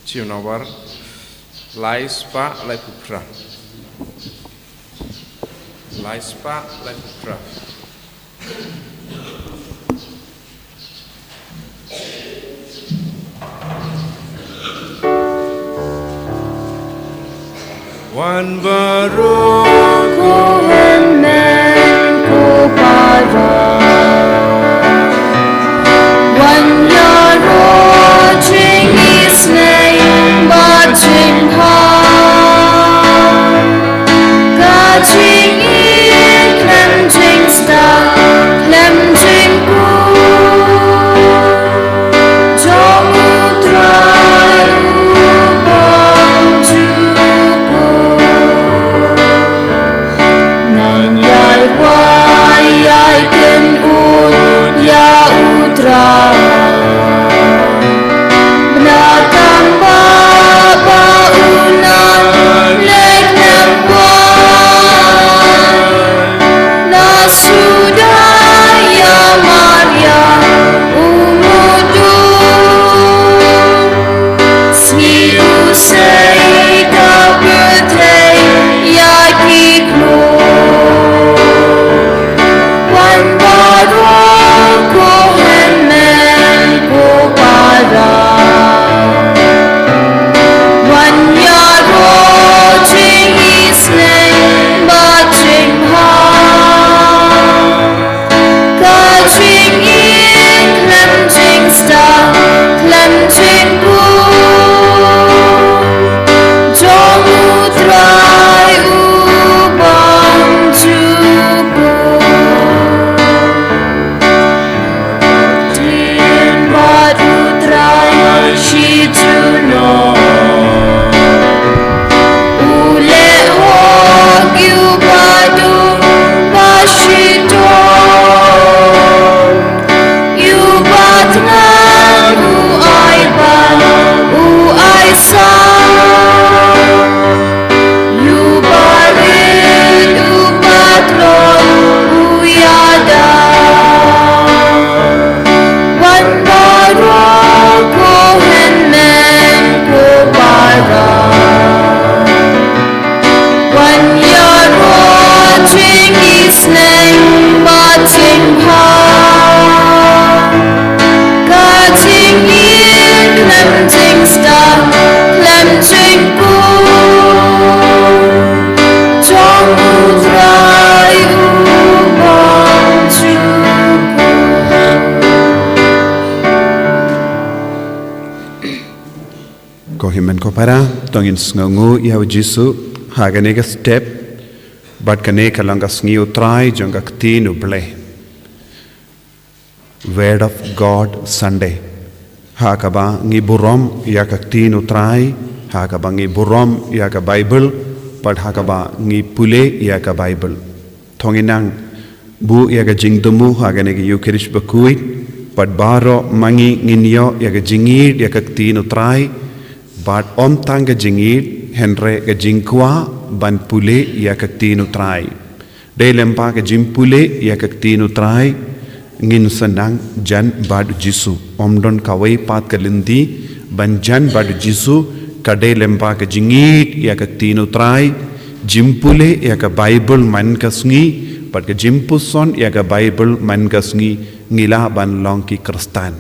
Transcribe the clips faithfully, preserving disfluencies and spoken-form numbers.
Tune number lai spah laiphew phra. Lai spah laiphew phra. Wan baroh ko hynmen ko para. Wan ïaroh jingisynei bad jingbha. Ka jingïeit khlem jingstad khlem jingkhuid. Jong U Trai u bym jukut. Ngan ïai wai ïai kynnoh ïa U Trai. Bna tang ba ba u nang leh khlem wai. Na suda ïa Maria u mudui. Sngi u sei ka pyrthei ïa ki kloi. Wan baroh ko hynmen ko para. Wan ïaroh jingisynei bad jingbha. Ka jingïeit khlem jingstad khlem jingkhuid. Jong U Trai u bym jukut. Ktien bad U Trai shi junom. U leh hok ïa u ba duk ba shitom. Ïa u ba thngan u ai ban u ai san. Ïa u ba rit u ba tlot u ïada. Wan baroh ko hynmen ko para. Wan ïaroh jingisynei bad jingbha. Ka jingïeit khlem jingstad khlem jingkhuid. Jong U Trai u bym jukut. Ko hynmen ko para, to ngin sngewnguh ïa U Jisu ha kane ka step. Bad kane ka long ka sngi U Trai jong ka Ktien U Blei. Word of God Sunday. Ha kaba ngi burom ïa ka Ktien U Trai, ha kaba ngi burom ïa ka Baibl, bad ha kaba ngi pule ïa ka Baibl. To ngin nang buh ïa ka jingthmu ha kane ka Ïukharist bakhuid, bad baroh ma ngi ngin ïoh ïa ka jingïeit ïa ka Ktien U Trai, bad ym tang ka jingïeit, hynrei ka jingkwah ban pule ïa ka Ktien U Trai. Dei lyngba ka jingpule ïa ka Ktien U Trai, ngin sa nang jan bad U Jisu. Ym don kawei pat ka lynti ban jan bad U Jisu, ka dei lyngba ka jingïeit ïa ka Ktien U Trai, jingpule ïa ka Baibl man ka sngi, bad ka jingpuson ïa ka Baibl man ka sngi, ngi lah ban long ki Khristan.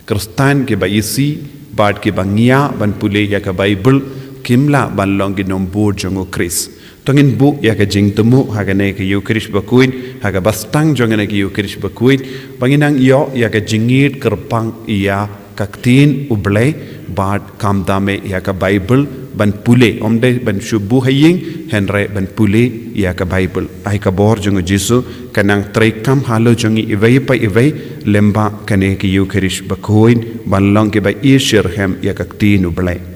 Khristan kiba isih, bad kiba ngiah ban pule ïa ka Baibl, kim lah ban long ki nongbud jong U Khrist. To ngin buh ïa ka jingthmu ha kane ka Ïukharist bakhuid, ha kaba sdang jong kane ka Ïukharist bakhuid, ba ngin nang ïoh ïa ka jingïeit kyrpang ïa ka Ktien U Blei, bad khamtam eh ïa ka Baibl ban pule, ym dei ban shu buh ha ïing, hynrei ban pule ïa ka Baibl. Ai ka bor jong U Jisu kan nang treikam halor jong ngi iwei pa iwei, lyngba kane ka Ïukharist bakhuid, ban long kiba isih rhem ïa ka Ktien U Blei.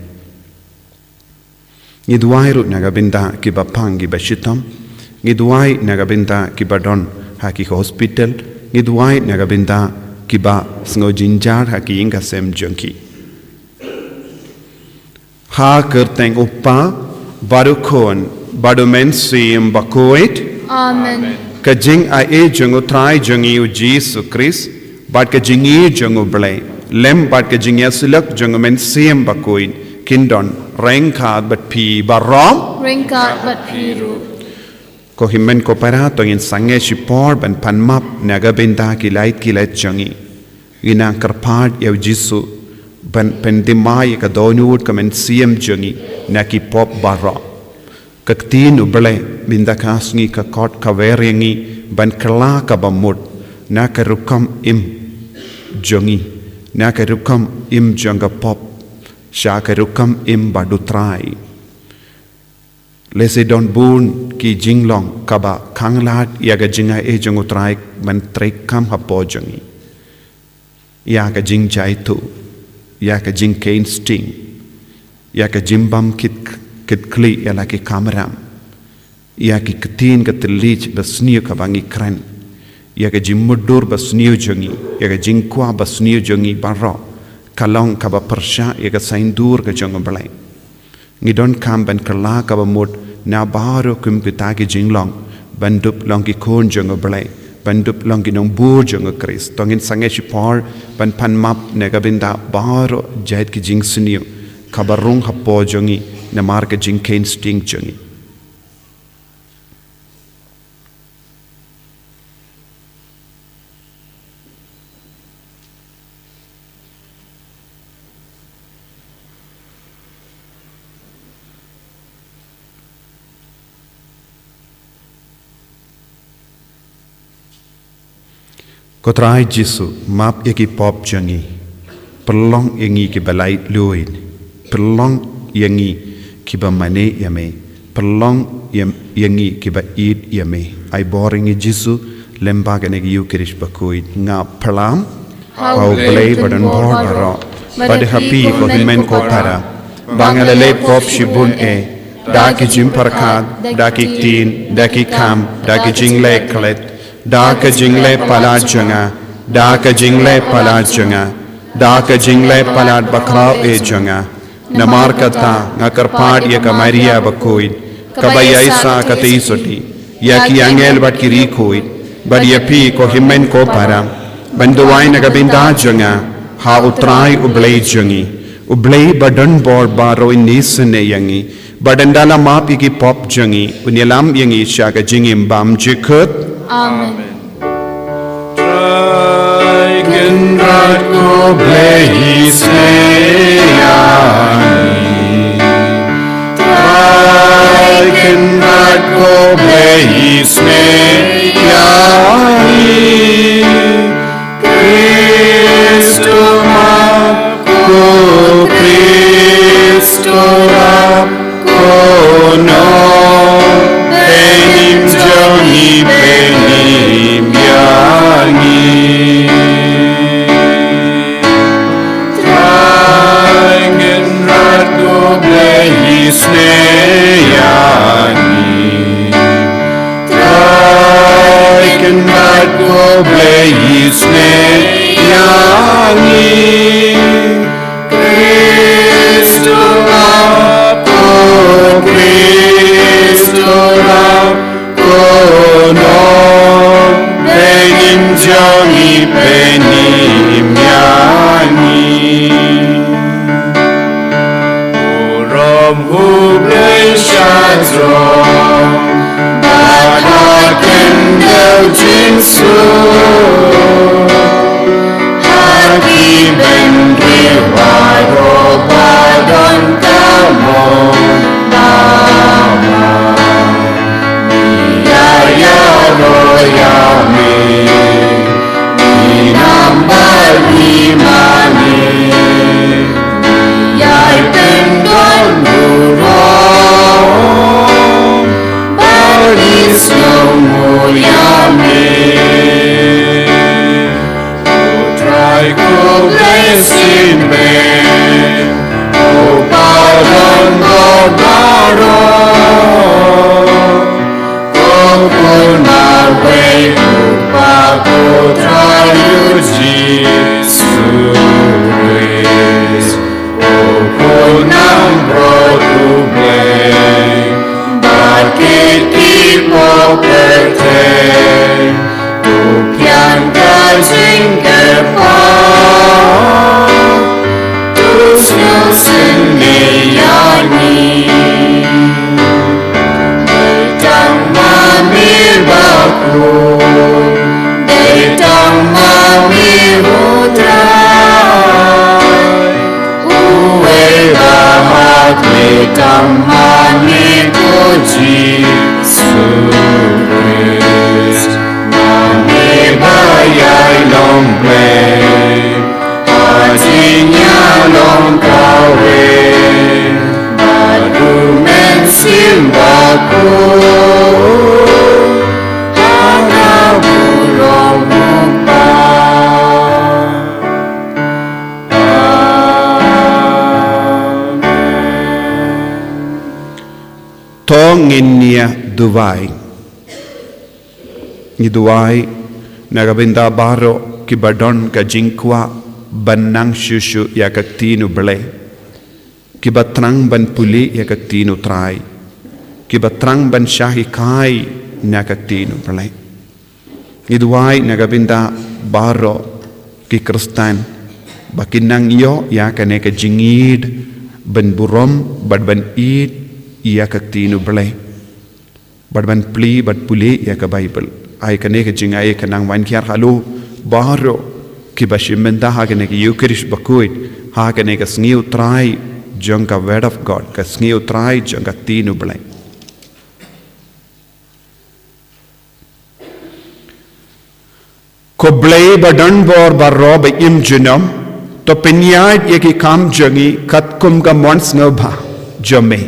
Ngi duwai ruh na ka bynta kiba pang kiba shitom. Ngi duwai na ka bynta kiba don ha ki hospital. Ngi duwai na ka bynta kiba sngew jynjar ha ki ïing ka sem jong ki. Ha ka kyrteng U Kpa, bad U Khun, bad U Mynsiem Bakhuid. Amen. Ka jingai jong U Trai jong ngi U Jisu Khrist, bad ka jingïeit jong U Blei, lem bad ka jingïasyllok jong U Mynsiem Bakhuid, Kin don ryngkat bad phi baroh. Ryngkat bad phi ruh. Ko hynmen ko para, to ngin sangeh shipor ban pan map na ka bynta ki lait ki lait jong ngi. Ngi nang kyrpad ïa u Jisu ban pynthymmai ïa ka dohnud ka mynsiem jong ngi na ki pop baroh. Ka ktien U Blei mynta ka sngi ka khot ka wer ïa ngi ban kylla kaba mut na ka rukom im jong ngi, na ka rukom im jong ka pop sha ka rukom im bad U Trai. Lehse don bun ki jinglong kaba khang lad ïa ka jingai jong U Trai ban treikam hapoh jong ngi. Ïa ka jingjaituh, ïa ka jingkheiñ sting, ïa ka jingbam kit, kit khlieh ïa la ki kamram, ïa ki ktien ka thylliej ba sniew kaba ngi kren, ïa ka jingmutdur ba sniew jong ngi, ïa ka jingkwah ba sniew jong ngi baroh, ka long kaba pyrshah ïa ka saiñdur ka jong U Blei. Ngi donkam ban kylla kaba mut na baroh kum kita ki jinglong, ban dup long ki khun jong U Blei, ban dup long ki nongbud jong U Khrist. To ngin sangeh shipor ban pan map na ka bynta baroh jait ki jingsniew kaba rung hapoh jong ngi namar ka jingkheiñ sting jong ngi. Ko Trai Jisu, map ïa ki pop jong ngi. Pynlong ïa ngi kiba laitluid. Pynlong ïa ngi kiba mane ïa me. Pynlong ïa, ïa ngi kiba ïeit ïa me. Ai bor ïa ngi Jisu, lem bad kane ka Ïukharist bakhuid. Nga pyrshang ha U Blei badonbor baroh, bad ha phi ko hynmen ko para, ba nga la leh pop shibun eh, da ki jingpyrkhat, da ki ktien, da ki kam, da ki jingleh klet, da ka jingleh palat jong nga, da ka jingleh palat jong nga, da ka jingleh palat bakhraw eh jong nga. Namar kata nga kyrpad ïa ka Maria bakhuid, kaba ïaishah katei sotti, ïa ki angel bad ki riewkhuid, bad ïa phi ko hynmen ko para, ban duwai na ka bynta jong nga ha U Trai U Blei jong ngi. U Blei badonbor baroh un isynei ïa ngi, bad ynda la map ïa ki pop jong ngi, un ïalam ïa ngi sha ka jingim bymjukut. Amen. Trai Kynrad ko Blei isynei ïa ngi. Trai Kynrad ko Blei isynei ïa ngi. Khrist u map, ko Khrist u rap, ko Nongpynim jong ngi, pynim ïa ngi. Trai Kynrad ko Blei isynei ïa ngi. Trai Kynrad ko Blei isynei ïa ngi. Khrist u map, ko Khrist u rap, ko Nongpynim jong ngi, pynim ïa ngi. Burom U Blei sha jrong, bad ha khyndew jingsuk. Ha ki bynriew baroh ba don ka mon ba ma. Ngi ïa ïaroh ïa me. Ngi nam bad ngi mane. Ngi ïai pyndonkam burom bad ngi sngewnguh ïa me. Ko Trai ko Blei shisien, ko Pa longkot baroh, ko Khun marwei U Kpa, ko Trai U Jisu Khrist, ko Khun Nongpynim U Blei, bad ki pop pyrthei, to pdiang ka jingkyrpad, to Ngin ïa duwai. Ngi duwai na ka bynta baroh kiba don ka jingkwah ban nang shuh shuh ïa ka ktien U Blei, kiba thrang ban pule ïa ka ktien U Trai, kiba thrang ban shah hikai na ka ktien U Blei. Ngi duwai na ka bynta baroh ki Khristan ba kin nang ïoh ïa kane ka jingïeit ban burom bad ban ïeit ïa ka ktien U Blei, bad ban plie bad pule ïa ka Baibl. Ai kane ka jingai ka nang wan kiar halor baroh kiba shim bynta ha kane ka Eucharist bakhuid, ha kane ka sngi U Trai jong ka Word of God, ka sngi U Trai jong ka ktien U Blei. Ko Blei ba don bor baroh ba im junom, to pynïaid ïa ki kam jong ngi katkum ka mon sngewbha jong me.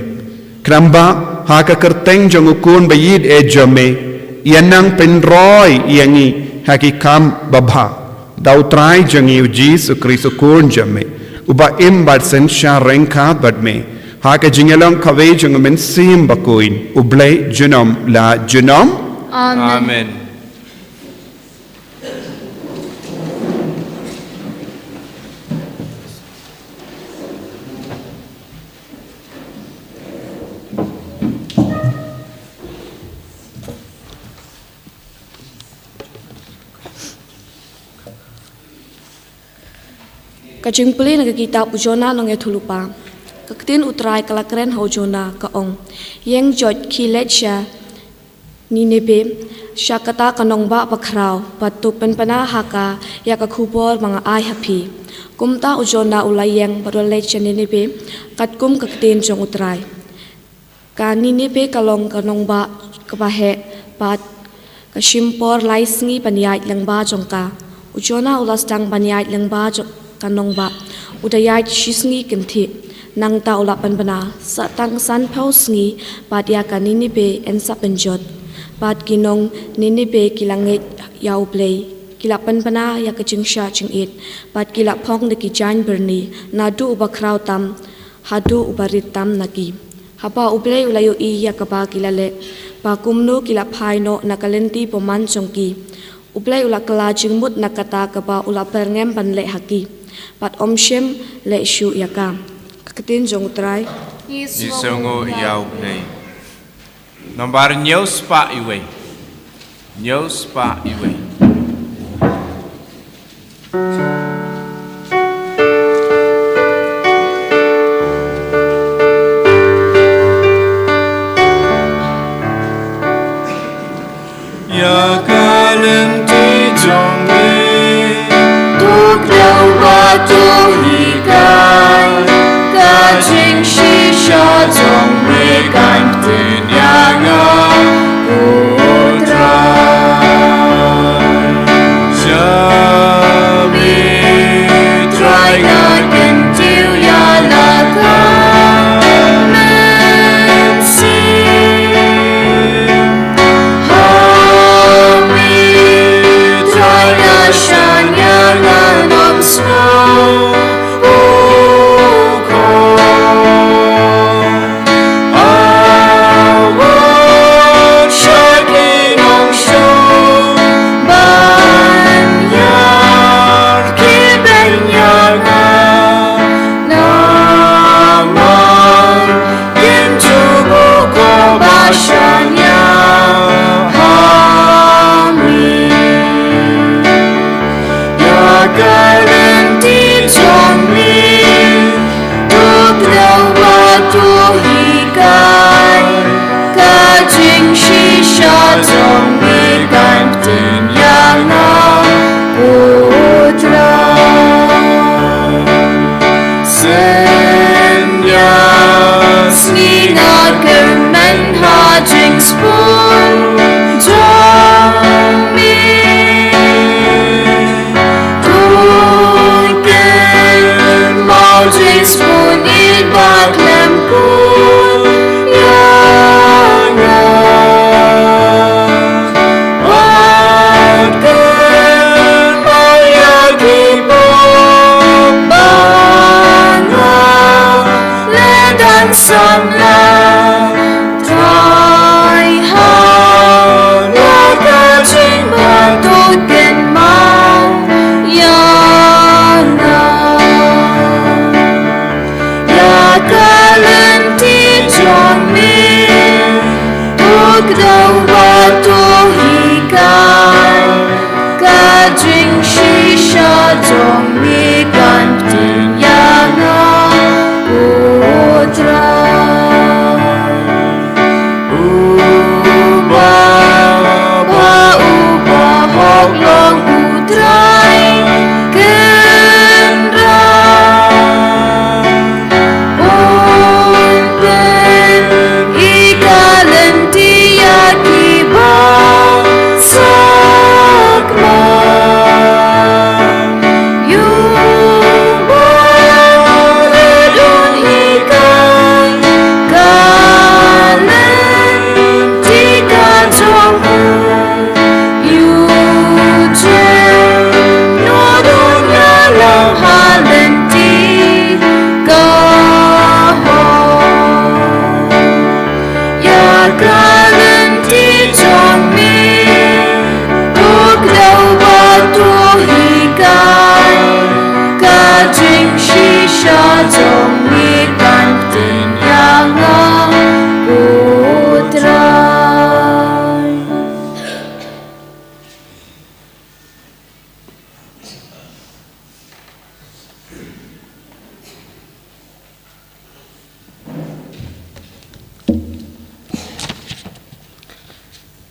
Khnang ba ha ka kyrteng jong U Khun ba ïeit eh jong me, ïa nang pynroi ïa ngi ha ki kam babha. Da U Trai jong ngi U Jisu Khrist U Khun jong me, uba im bad synshar ryngkat bad me, ha ka jingïalong kawei jong U Mynsiem Bakhuid, U Blei junom la junom. Amen. Amen. Ka jingpule na ka kitab U Jonah Nongïathuhlypa. Ka ktien U Trai ka la kren ha u Jonah, ka ong: Ïeng, jot, khie leit sha Nineveh, sha kata ka nongbah bakhraw, bad to pynbna ha ka ïa ka khubor ba nga ai ha phi. Kumta u Jonah u la ïeng bad u la leit sha Nineveh, katkum ka ktien jong U Trai. Ka Nineveh ka long ka nongbah kaba heh, bad ka shim por lai sngi ban ïaid lyngba jong ka. U Jonah u la sdang ban ïaid lyngba jong ka nongbah. U da ïaid shi sngi kynthih, nangta u la pynbna. Sa tang sanphew sngi bad ïa ka Nineveh yn sa pynjot. Bad ki nong Nineveh ki la ngeit ïa U Blei, ki la pynbna ïa ka jingshah jingit, bad ki la phong da ki jaiñ byrni, naduh uba khraw tam haduh uba rit tam na ki. Haba U Blei u la ïohi ïa kaba ki la leh, ba kumno ki la phai noh na ka lynti bymman jong ki, U Blei u la kylla jingmut na kata kaba u la byrngem ban leh ha ki, bad um shym leh shuh ïa ka. Ka ktien jong U Trai. Ngi sngewnguh ïa U Blei. Nambar hynñiew spah wei. Hynñiew spah wei. Ïa ka lynti jong me, to kdew bad to hikai, ka jingshisha jong me kan ktien ïa nga, ko Trai. Sha me Trai nga kyntiew ïa la ka mynsiem. Ha me Trai nga shaniah, nga nym sngew pukor. Awot sha ki nongshong ban ïar ki ban ïar nga, namar kin jubok ko ba shaniah ha me. Ïa ka lynti jong me, to kdew bad to hikai, ka jingshisha jong me kan ktien ïa nga, ko Trai. Synñia sngi nga kyrmen ha jingsbun jong me. To kynmaw jingsbun ïeit ba khlem kut ïa nga. Wat kynmaw ïa ki pop ba nga leh dang samla. Shisha jong me kan pynïaid ïa nga, ko Trai. Uba, ba uba hok long u Trai Kynrad. Un pyn-i ka lynti ïa kiba sakma. Ïa u ba rit un hikai ka lynti ka jong u. Ïa u Trai, nodon ïalam ha lynti ka hok. Ïa ka lynti jong me, to kdew bad to hikai. Ka jingshisha jong me kan pynïaid ïa nga, ko Trai.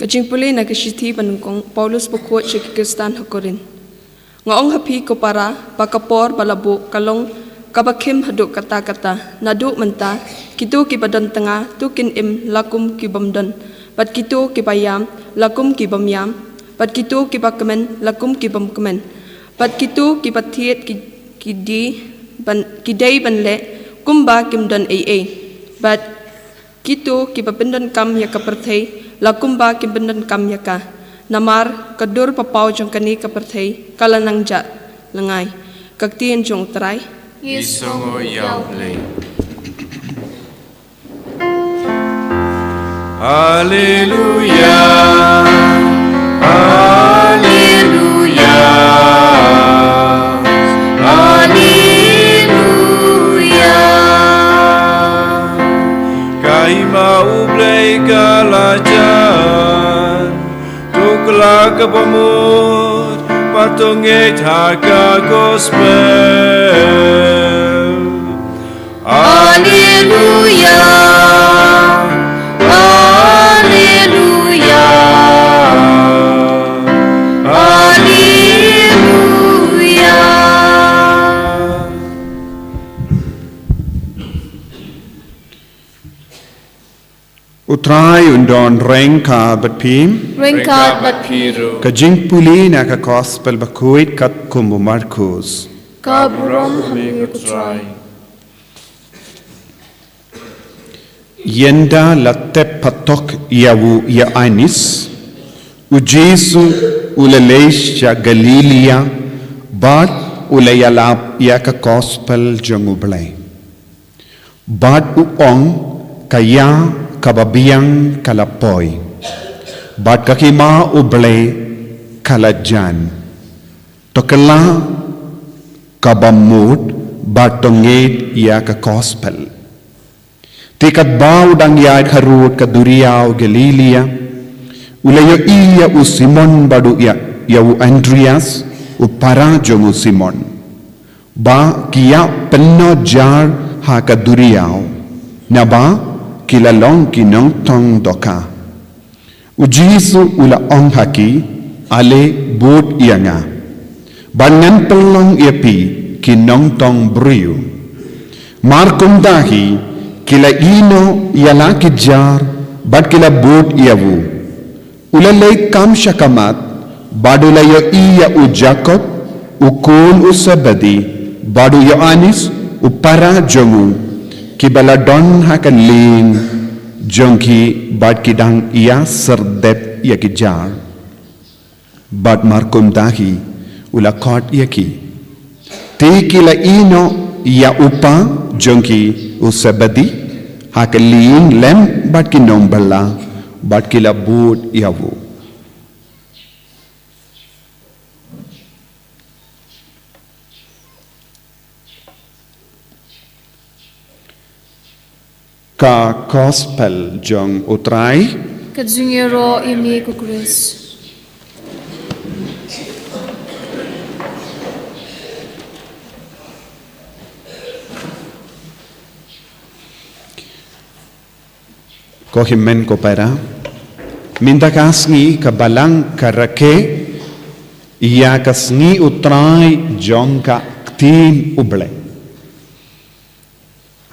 Ka jingpule na ka shithi ba nyngkong Paulus bakhuid sha ki Khristan ha Korinth. Nga ong ha phi ko para, ba ka por ba la buh ka long kaba khim haduh katta katta. Naduh mynta, kito kiba don tnga, to kin im la kum ki bym don. Bad kito kiba ïam, la kum ki bym ïam. Bad kito kiba kmen, la kum ki bym kmen. Bad kito kiba thied ki, ki dei ban, ki dei ban leh kumba kim don ei ei. Bad kito kiba pyndonkam ïa ka pyrthei, la kumba kim pyndonkam ïa ka. Namar ka dur ba paw jong kane ka pyrthei ka la nang jah lyngngai. Ka ktien jong U Trai. Ngi sngewnguh ïa U Blei. Haleluya, haleluya, haleluya. Ka hima U Blei ka la jan, to kylla kaba mut, bad to ngeit ha ka gospel. Haleluya, haleluya, haleluya. U Trai un don ryngkat bad phi. Ryngkat bad phi ruh. Ka jingpule na ka gospel bakhuid katkum u Markus. Ka burom ha me ko Trai. Ynda la tep patok ïa u Ïoannis, u Jisu u la leit sha Galilaia, bad u la ïalap ïa ka gospel jong U Blei. Bad u ong, ka ïa kaba biang ka la poi, bad ka hima U Blei ka la jan. To kylla kaba mut bad to ngeit ïa ka gospel. Te katba u dang ïaid harud ka duriaw Galilaia, u la ïohi ïa u Simon bad u ïa, ïa u Andrias, u para jong u Simon, ba ki ïa pynnoh jar ha ka duriaw, naba ki la long ki nongtong dohkha. U Jisu u la ong ha ki, ale bud ïa nga, bad ngan pynlong ïa phi ki nongtong briew. Mar kumta hi, ki la ïehnoh ïa la ki jar, bad ki la bud ïa u. U la leit kam sha khmat, bad u la ïohi ïa u Jakob, u khun u Sebedi, bad u Ïoannis, u para jong u, kiba la don ha ka lieng jong ki, bad ki dang ïa syrdep ïa ki jar. Bad mar kumta hi, u la khot ïa ki. Te ki la ïehnoh ïa u kpa jong ki u Sebedi ha ka lieng lem bad ki nongbylla, bad ki la bud ïa u. Ka gospel jong U Trai. Ka jingïaroh ïa me ko Khrist. Ko hynmen ko para, mynta ka sngi ka Balang ka rakhe ïa ka sngi U Trai jong ka Ktien U Blei.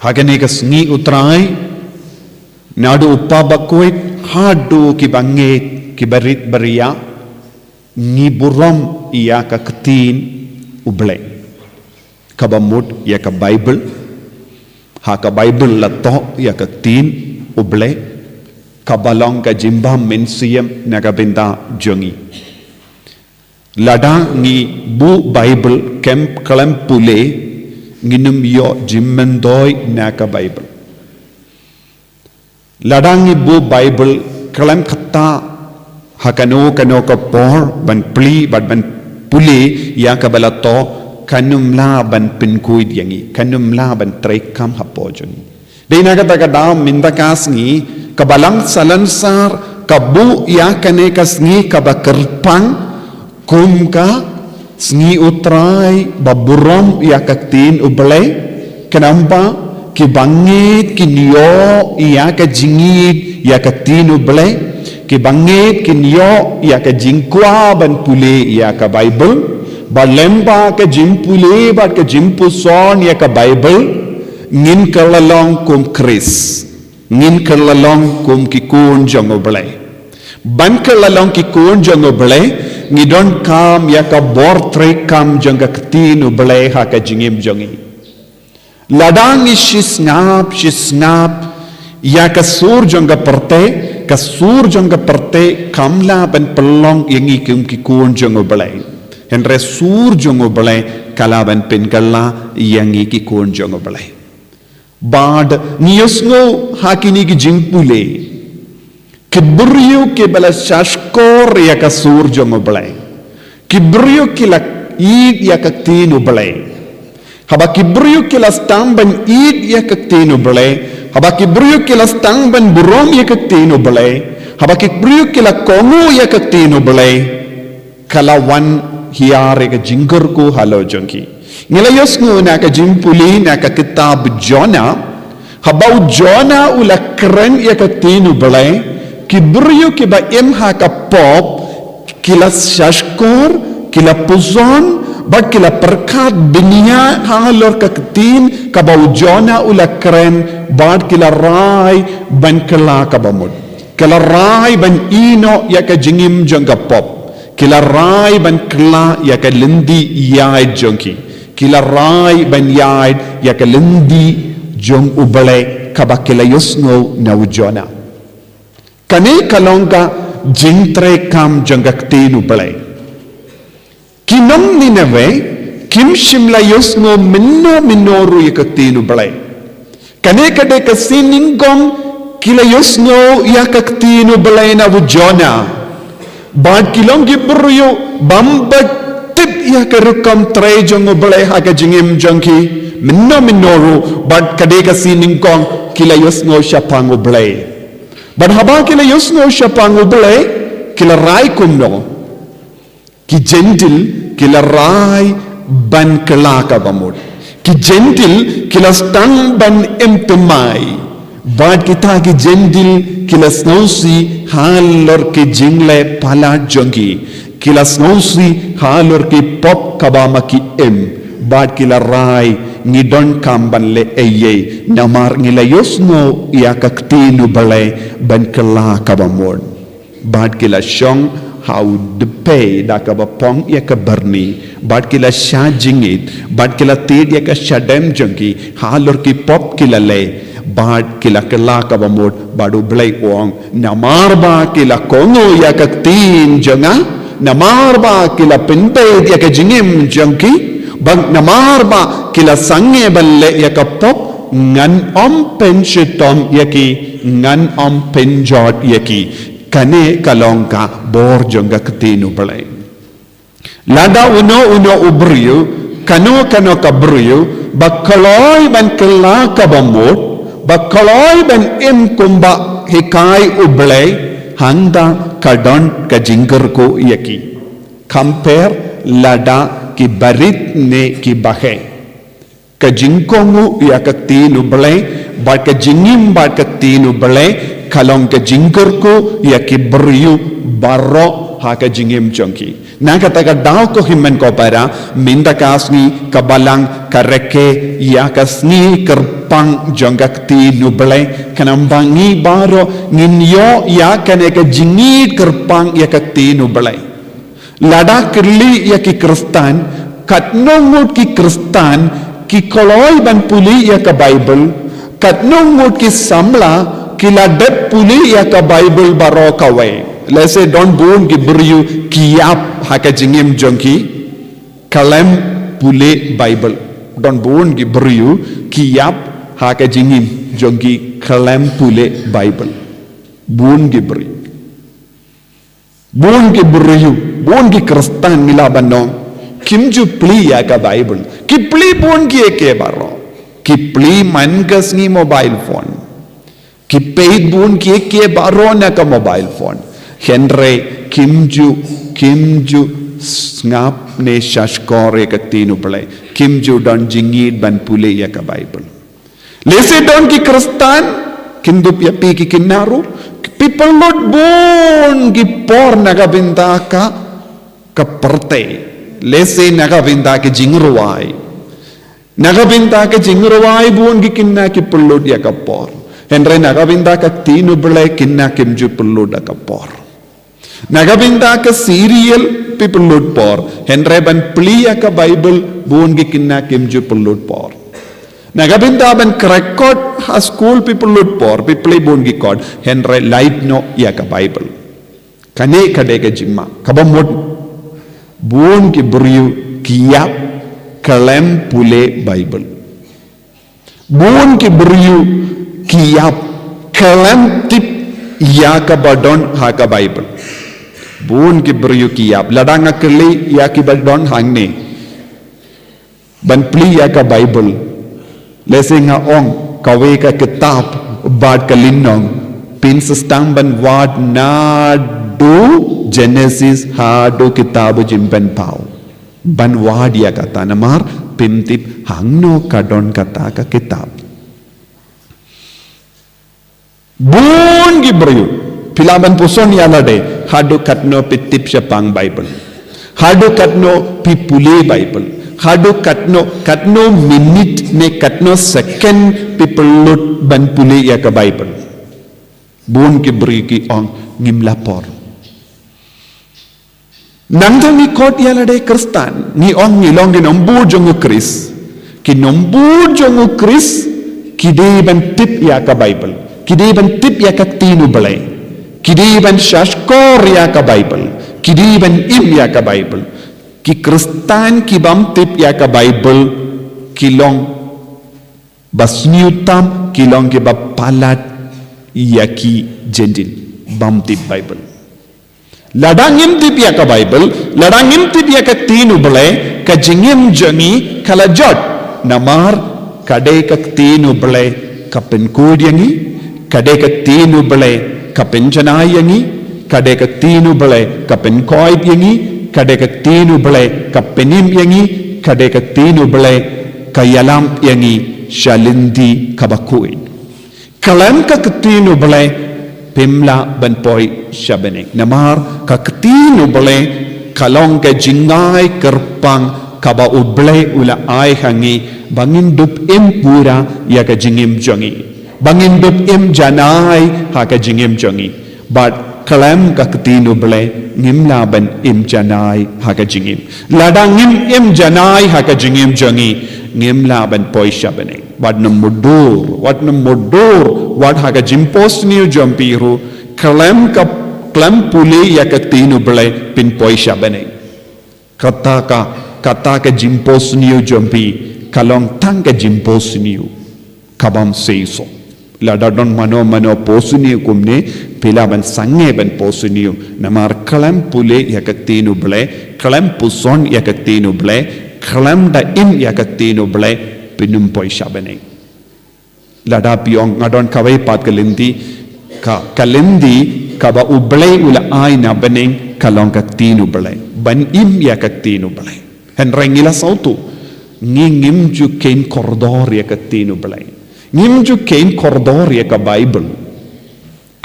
Ha kane ka sngi U Trai, naduh u pa bakhuid haduh ki bangeit, ki barit baria, ngi burom ïa ka Ktien U Blei. Kaba mut ïa ka Baibl. Ha ka Baibl la thoh ïa ka Ktien U Blei, kaba long ka jingbym mynsiem na ka bynta jong ngi. Lada ngi buh Baibl kem khlem pule, ngin ym ïoh jingmyntoi na ka Baibl. Lada ngi buh Baibl khlem kata ha kano kano ka por ban plie bad ban pule ïa kaba la thoh, kan ym lah ban pynkhuid ïa ngi, kan ym lah ban treikam hapoh jong ngi. Dei na kata ka daw mynta ka sngi ka Balang Salonsar ka buh ïa kane ka sngi kaba kyrpang kum ka sngi U Trai ba burom ïa ka Ktien U Blei. Khnang ba ki bangeit kin ïoh ïa ka jingïeit ïa ka Ktien U Blei, ki bangeit kin ïoh ïa ka jingkwah ban pule ïa ka Baibl. Ba lem bad ka jingpule bad ka jingpuson ïa ka Baibl, ngin kylla long kum Khrist. Ngin kylla long kum ki khun jong U Blei. Ban kylla long ki khun jong U Blei, ngi donkam ïa ka bor treikam jong ka Ktien U Blei ha ka jingim jong ngi. Lada ngi shisngap, shisngap ïa ka sur jong ka pyrthei, ka sur jong ka pyrthei kam lah ban pynlong ïa ngi kum ki khun jong U Blei. Hynrei sur jong U Blei ka lah ban pynkylla ïa ngi ki khun jong U Blei. Bad ngi ïohsngew ha kine ki jingpule, ki briew kiba la shahshkor ïa ka sur jong U Blei, ki briew ki la ïeit ïa ka Ktien U Blei. Haba ki briew ki la sdang ban ïeit ïa ka Ktien U Blei, haba ki briew ki la sdang ban burom ïa ka Ktien U Blei, haba ki briew ki la kohnguh ïa ka Ktien U Blei, ka la wan hiar ïa ka jingkyrkhu halor jong ki. Ngi la ïohsngew na ka jingpule na ka kitab Jonah, haba u Jonah u la kren ïa ka Ktien U Blei, ki briew kiba im ha ka pop ki la shahshkor, ki la puson, bad ki la pyrkhat bniah halor ka ktien kaba u Jonah u la kren, bad ki la rai ban kylla kaba mut. Ki la rai ban ïehnoh ïa ka jingim jong ka pop. Ki la rai ban kylla ïa ka lynti ïaid jong ki. Ki la rai ban ïaid ïa ka lynti jong U Blei kaba ki la ïohsngew na u Jonah. Kane ka long ka jingtreikam jong ka Ktien U Blei. Ki nong Nineveh kim shym la ïohsngew mynno mynno ruh ïa ka Ktien U Blei. Kane ka dei ka sngi nyngkong ki la ïohsngew ïa ka Ktien U Blei na u Jonah. Bad ki long ki briew bym pat tip ïa ka rukom trei jong U Blei ha ka jingim jong ki mynno mynno ruh, bad ka dei ka sngi nyngkong ki la ïohsngew shaphang U Blei. Bad haba ki la ïohsngew shaphang U Blei, ki la rai kumno? Ki Jentil ki la rai ban kylla kaba mut. Ki Jentil ki la sdang ban im thymmai. Bad kita ki Jentil ki la sngewsih halor ki jingleh palat jong ki. Ki la sngewsih halor ki pop kaba ma ki im. Bad ki la rai, ngi donkam ban leh ei ei, namar ngi la ïohsngew ïa ka Ktien U Blei ban kylla kaba mut. Bad ki la shong ha u dpei da kaba phong ïa ka byrni. Bad ki la shah jingit. Bad ki la tied ïa ka shadem jong ki halor ki pop ki la leh. Bad ki la kylla kaba mut. Bad U Blei u ong, namar ba ki la kohnguh ïa ka ktien jong nga, namar ba ki la pynbeit ïa ka jingim jong ki, bad namar ba ki la sangeh ban leh ïa ka pop, ngan ym pynshitom ïa ki, ngan ym pynjot ïa ki. Kane ka long ka bor jong ka Ktien U Blei. Lada uno uno u briew, kano kano ka briew, ba kloi ban kylla kaba mut, ba kloi ban im kumba hikai U Blei, hangta ka don ka jingkyrkhu ïa ki. Khamper lada ki barit ne ki bahei. Ka jingkohnguh ïa ka Ktien U Blei, bad ka jingim bad ka Ktien U Blei, Ka long ka jingkyrkhu ïa ki briew baroh ha ka jingim jong ki. Na kata ka daw ko hynmen ko para, mynta ka sngi ka Balang ka rakhe ïa ka sngi kyrpang jong ka ktien U Blei, khnang ba ngi baroh ngin ïoh ïa kane ka jingïeit kyrpang ïa ka ktien U Blei. Lada kylli ïa ki Khristan, katno ngut ki Khristan ki kloi ban pule ïa ka Baibl, katno ngut ki samla ki la dep pule ïa ka Baibl baroh kawei. Lehse don bun ki briew ki ïap ha ka jingim jong ki khlem pule Baibl. Don bun ki briew ki ïap ha ka jingim jong ki khlem pule Baibl. Bun ki briew. Bun ki briew, bun ki Khristan ngi lah ban ong, kim ju plie ïa ka Baibl. Ki plie bun kiei kiei baroh. Ki plie man ka sngi mobile phone. Ki peit bun kiei kiei baroh na ka mobile phone. Hynrei kim ju, kim ju sngap ne shahshkor ïa ka ktien U Blei. Kim ju don jingïeit ban pule ïa ka Baibl. Lehse don ki Khristan, kin dup ïa phi ki kynmaw ruh, phi pynlut bun ki por na ka bynta ka, ka pyrthei. Lehse na ka bynta ka jingrwai. Na ka bynta ka jingrwai bun ki kynmaw ki pynlut ïa ka por. Hynrei na ka bynta ka ktien U Blei kynmaw kim ju pynlut ïa ka por. Na ka bynta ka serial phi pynlut por. Hynrei ban plie ïa ka Baibl bun ki kynmaw kim ju pynlut por. Na ka bynta ban khreh kot ha skul phi pynlut por, phi plie bun ki kot. Hynrei lait noh ïa ka Baibl. Kane ka dei ka jingma. Kaba mut bun ki briew ki ïap khlem pule Baibl. Bun ki briew ki ïap khlem tip ïa kaba don ha ka Baibl. Bun ki briew ki ïap. Lada nga kylli ïa kiba don hangne ban plie ïa ka Baibl. Lehse nga ong kawei ka kitab bad ka lynnong, phin sa sdang ban wad naduh Genesis haduh kitab u Jingpynpaw. Ban wad ïa kata namar phim tip hangno ka don kata ka kitab. Bun ki briew, phi lah ban puson ïa lade, haduh katno phi tip shaphang Baibl. Haduh katno phi pule Baibl. Haduh katno, katno minit ne katno second phi pynlut ban pule ïa ka Baibl. Bun ki briew ki ong ngim la por. Nangta ngi khot ïa lade Khristan, ngi ong ngi long ki nongbud jong u Khrist. Ki nongbud jong u Khrist, ki dei ban tip ïa ka Baibl. Ki dei ban tip ïa ka ktien u Blei. Ki dei ban shahshkor ïa ka Baibl. Ki dei ban im ïa ka Baibl. Ki Khristan ki bym tip ïa ka Baibl, ki long ba sniew tam, ki long kiba palat ïa ki Jentil. Bym tip Baibl. Lada ngim tip ïa ka Baibl, lada ngim tip ïa ka ktien u Blei, ka jingim jong ngi ka la jot. Namar ka dei ka ktien u Blei ka pynkhuid ïa ngi, ka dei ka ktien u Blei ka pynjanai ïa ngi, ka dei ka ktien u Blei ka pynkoit ïa ngi, ka dei ka ktien u Blei ka pynim ïa ngi, ka dei ka ktien u Blei ka ïalam ïa ngi sha lynti kaba khuid. Khlem ka ktien u Blei phim lah ban poi sha bneng. Namar ka ktien u Blei ka long ka jingai kyrpang kaba u Blei u la ai ha ngi ba ngin dup im pura ïa ka jingim jong ngi. Ba ngin dup im janai ha ka jingim jong ngi. Bad khlem ka ktien u Blei ngim lah ban im janai ha ka jingim. Lada ngim im janai ha ka jingim jong ngi, ngim lah ban poi sha bneng. Wat nym mutdur, wat nym mutdur, wat ha ka jingphohsniew jong phi ruh, khlem ka, khlem pule ïa ka ktien u Blei phin poi sha bneng. Kata ka, kata ka jingphohsniew jong phi ka long tang ka jingphohsniew ka bym seisoh. Lada don mano mano phohsniew kumne, phi lah ban sangeh ban phohsniew. Namar khlem pule ïa ka ktien u Blei, khlem puson ïa ka ktien u Blei, khlem da im ïa ka ktien u Blei, phin ym poi sha bneng. Lada phi ong nga don kawei pat ka lynti, ka, ka lynti kaba u Blei u la ai na bneng ka long ka ktien u Blei. Ban im ïa ka ktien u Blei. Hynrei ngi la sawtu, ngi ngim ju kheiñ kordor ïa ka ktien u Blei. Ngim ju kheiñ kordor ïa ka Baibl.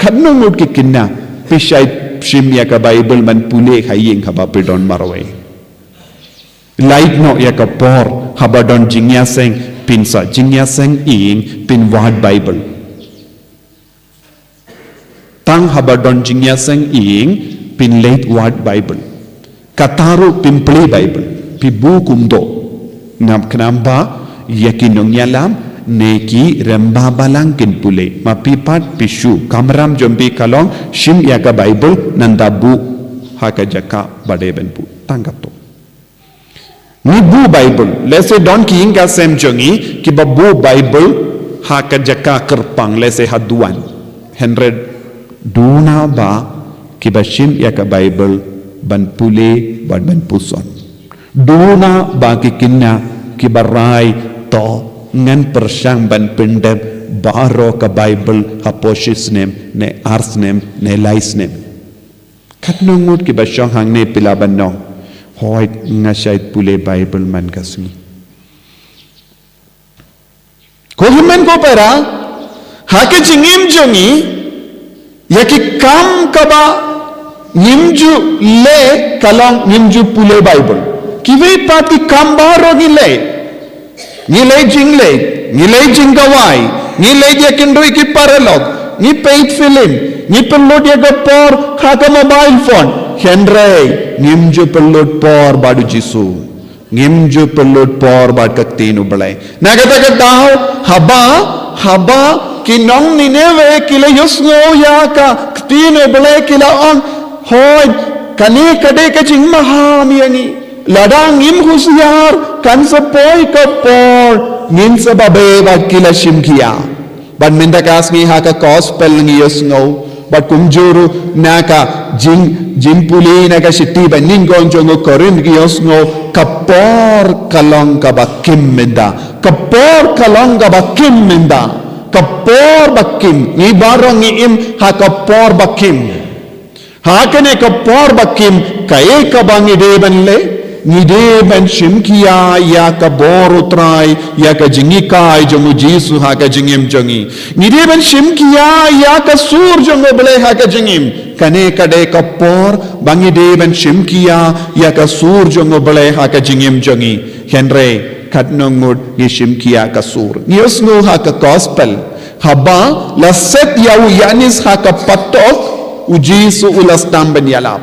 Katno ngut ki kynja, phi shait shim ïa ka Bible ban pule ha ïing haba phi don marwei. Lait noh ïa ka por, haba don jingïaseng, phin sa jingïaseng ïing, phin wad Bible. Tang haba don jingïaseng ïing, phin leit wad Bible. Kata ruh phin plie Bible, phi buh kumto. Namar khnang ba ïa ki nongïalam ne ki rangbah balang kin pule. Ma phi pat phi shu kamram jong phi ka long shim ïa ka Bible, nangta buh ha ka jaka ba dei ban buh. Tang katto. Ngi buh Bible, lehse don ki ïing ka sem jong ngi kiba buh Bible ha ka jaka kyrpang, lehse ha duwan. Hynrei duna ba kiba shim ïa ka Bible ban pule bad ban puson. Duna ba ki kynja kiba rai, to ngan pyrshang ban pyndep baroh ka Bible hapoh shi snem ne ar snem ne lai snem. Katno ngut kiba shong hangne phi lah ban ong, hooid nga shait pule Bible man ka sngi. Ko hynmen ko para, ha ka jingim jong ngi, ïa ki kam kaba ngim ju leh ka long ngim ju pule Bible. Kiwei pat ki kam baroh ngi leh. Ngi leh jingleh, ngi leh jingkawai, ngi leh ïa kynduh ki paralok, ngi peit film, ngi pynlut ïa ka por ha ka mobile phone. Hynrei ngim ju pynlut por bad u Jisu. Ngim ju pynlut por bad ka ktien u Blei. Na kata ka daw, haba, haba ki nong Nineveh ki la ïohsngew ïa ka ktien u Blei, ki la ong, hooid, kane ka dei ka jingmaham ïa ngi. Lada ngim husiar, kan sa poi ka por ngin sa babe bad ki la shim khia. Bad mynta ka sngi ha ka gospel ngi ïohsngew, bad kumjuh ruh na ka jing, jingpule na ka shithi ba nyngkong jong u Korinth ngi ïohsngew, ka por ka long kaba kim mynta. Ka por ka long kaba kim mynta. Ka por ba kim. Ngi baroh ngi im ha ka por ba kim. Ha kane ka por ba kim, kaei kaba ngi dei ban leh? Ngi dei ban shim khia ïa ka bor u Trai, ïa ka jinghikai jong u Jisu ha ka jingim jong ngi. Ngi dei ban shim khia ïa ka sur jong u Blei ha ka jingim. Kane ka dei ka por ba ngi dei ban shim khia ïa ka sur jong u Blei ha ka jingim jong ngi. Hynrei katno ngut ngi shim khia ka sur? Ngi ïohsngew ha ka gospel, haba la set ïa u Ïanis ha ka patok, u Jisu u la sdang ban ïalap.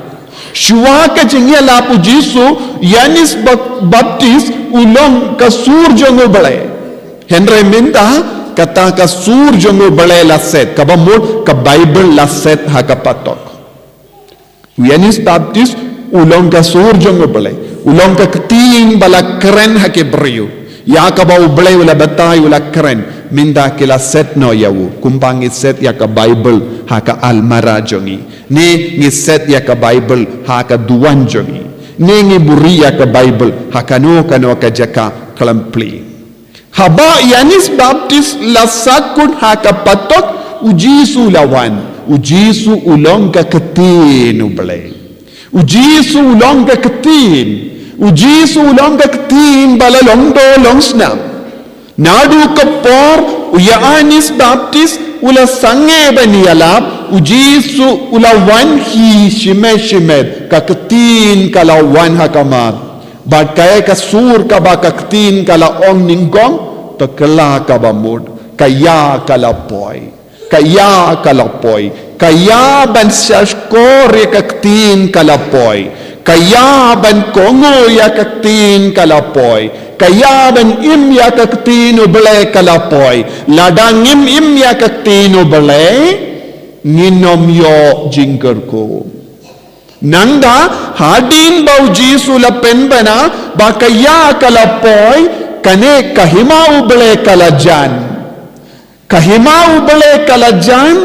Shuwa ka jingïalap u Jisu, Ïanis Bap-, Baptis u long ka sur jong u Blei. Hynrei mynta kata ka sur jong u Blei la set, kaba mut ka Bible la set ha ka patok. U Ïanis Baptis u long ka sur jong u Blei, u long ka ktien ba la kren ha ki briew, ïa kaba u Blei u la batai, u la kren. Mynta ki la set noh ïa u, kumba ngi set ïa ka Bible ha ka almara jong ngi, ne ngi set ïa ka Bible ha ka duwan jong ngi, ne ngi buhrieh ïa ka Bible ha kano kano ka jaka khlem plie. Haba Ïanis Baptis la sakhut ha ka patok, u Jisu u la wan. U Jisu u long ka ktien u Blei. U Jisu u long ka ktien. U Jisu u long ka ktien ba la long doh long snam. Naduh ka por u Ïanis Baptis u la sangeh ban ïalap, u Jisu u la wan hi shimet shimet, ka ktien ka la wan ha ka mar. Bad kaei ka sur kaba ka ktien ka la ong nyngkong? To kylla kaba mut, ka ïa ka la poi. Ka ïa ka la poi. Ka ïa ban sngap shkor ïa ka ktien ka la poi. Ka ïa ban kohnguh ïa ka ktien ka la poi. Ka ïa ban im ïa ka ktien u Blei ka la poi. Lada ngim im ïa ka ktien u Blei, ngin ym ïoh jingkyrkhu. Nangta, hadien ba u Jisu u la pynbna ba ka ïa ka la poi, kane ka hima u Blei ka la jan. Ka hima u Blei ka la jan,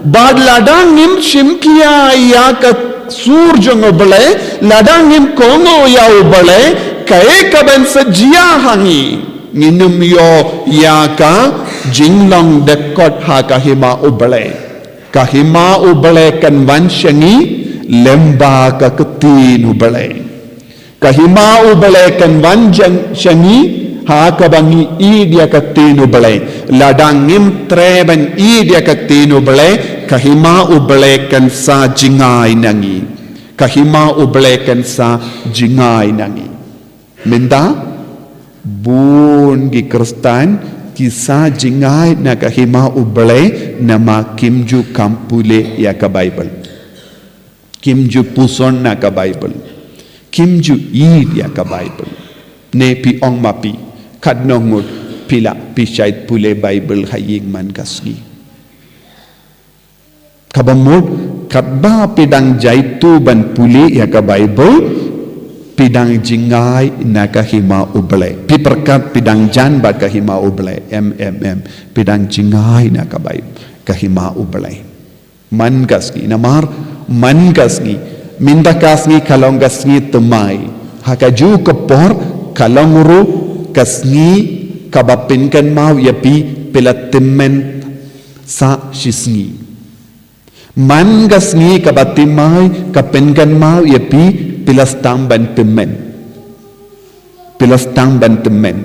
bad lada ngim shim khia ïa ka sur jong u Blei, lada ngim kohnguh ïa u Blei, kaei kaban sa jia ha ngi? Ngin ym ïoh ïa ka jinglong dkhot ha ka hima u Blei. Ka hima u Blei kan wan sha ngi lyngba ka ktien u Blei. Ka hima u Blei kan wan jong, sha ngi ha kaba ngi ïeit ïa ka ktien u Blei. Lada ngim treh ban ïeit ïa ka ktien u Blei, Ka hima U Blei kan sa jngai na ngi. Ka hima U Blei kan sa jngai na ngi. Mynta, bun ki Khristan ki sa jngai na ka hima U Blei namar kim ju kham pule ïa ka Baibl. Kim ju puson na ka Baibl. Kim ju ïeit ïa ka Baibl. Ne phi ong ma phi, katno ngut phi la phi shait pule Baibl ha ïing man ka sngi. Kaba mut, katba phi dang jaituh ban pule ïa ka Baibl, phi dang jngai na ka hima U Blei. Phi pyrkhat phi dang jan bad ka hima U Blei. Em, em, em. Phi dang jngai na ka Baibl, ka hima U Blei. Man ka sngi, namar, man ka sngi. Mynta ka sngi ka long ka sngi thymmai. Ha kajuh ka por, ka long ruh ka sngi kaba pynkynmaw ïa phi phi la tymmen sa shi sngi. Man ka sngi kaba thymmai ka pynkynmaw ïa phi phi la sdang ban tymmen. Phi la sdang ban tymmen.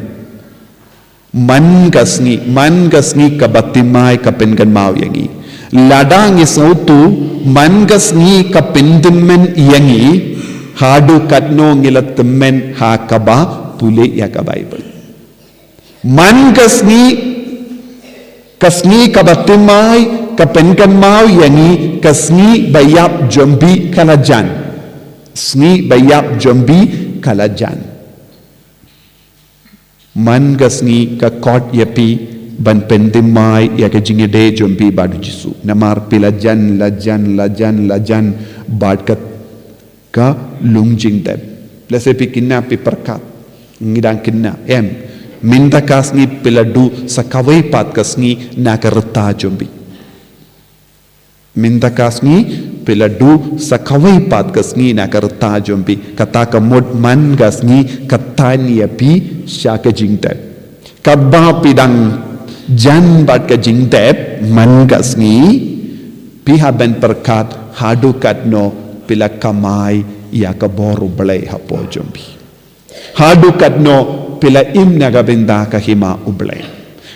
Man ka sngi, man ka sngi kaba thymmai ka pynkynmaw ïa ngi. Lada ngi sngewthuh, man ka sngi ka pyntymmen ïa ngi, haduh katno ngi la tymmen ha kaba pule ïa ka Baibl. Man ka sngi, ka sngi kaba thymmai ka pynkynmaw ïa ngi, ka sngi ba ïap jong phi ka la jan. Sngi ba ïap jong phi ka la jan. Man ka sngi ka khot ïa phi ban pynthymmai ïa ka jingïadei jong phi bad u Jisu. Namar phi la jan, la jan, la jan, la jan bad ka, ka long jingtep. Lehse phi kynna phi pyrkhat. Ngi dang kynna, em. Mynta ka sngi phi la duh sa kawei pat ka sngi na ka rta jong phi. Mynta ka sngi, phi la duh sa kawei pat ka sngi na ka rta jong phi, kata ka mut man ka sngi, ka tan ïa phi sha ka jingtep. Katba phi dang jan bad ka jingtep, man ka sngi, phi hap ban pyrkhat haduh katno phi la kamai ïa ka bor U Blei hapoh jong phi. Haduh katno phi la im na ka bynta ka hima U Blei.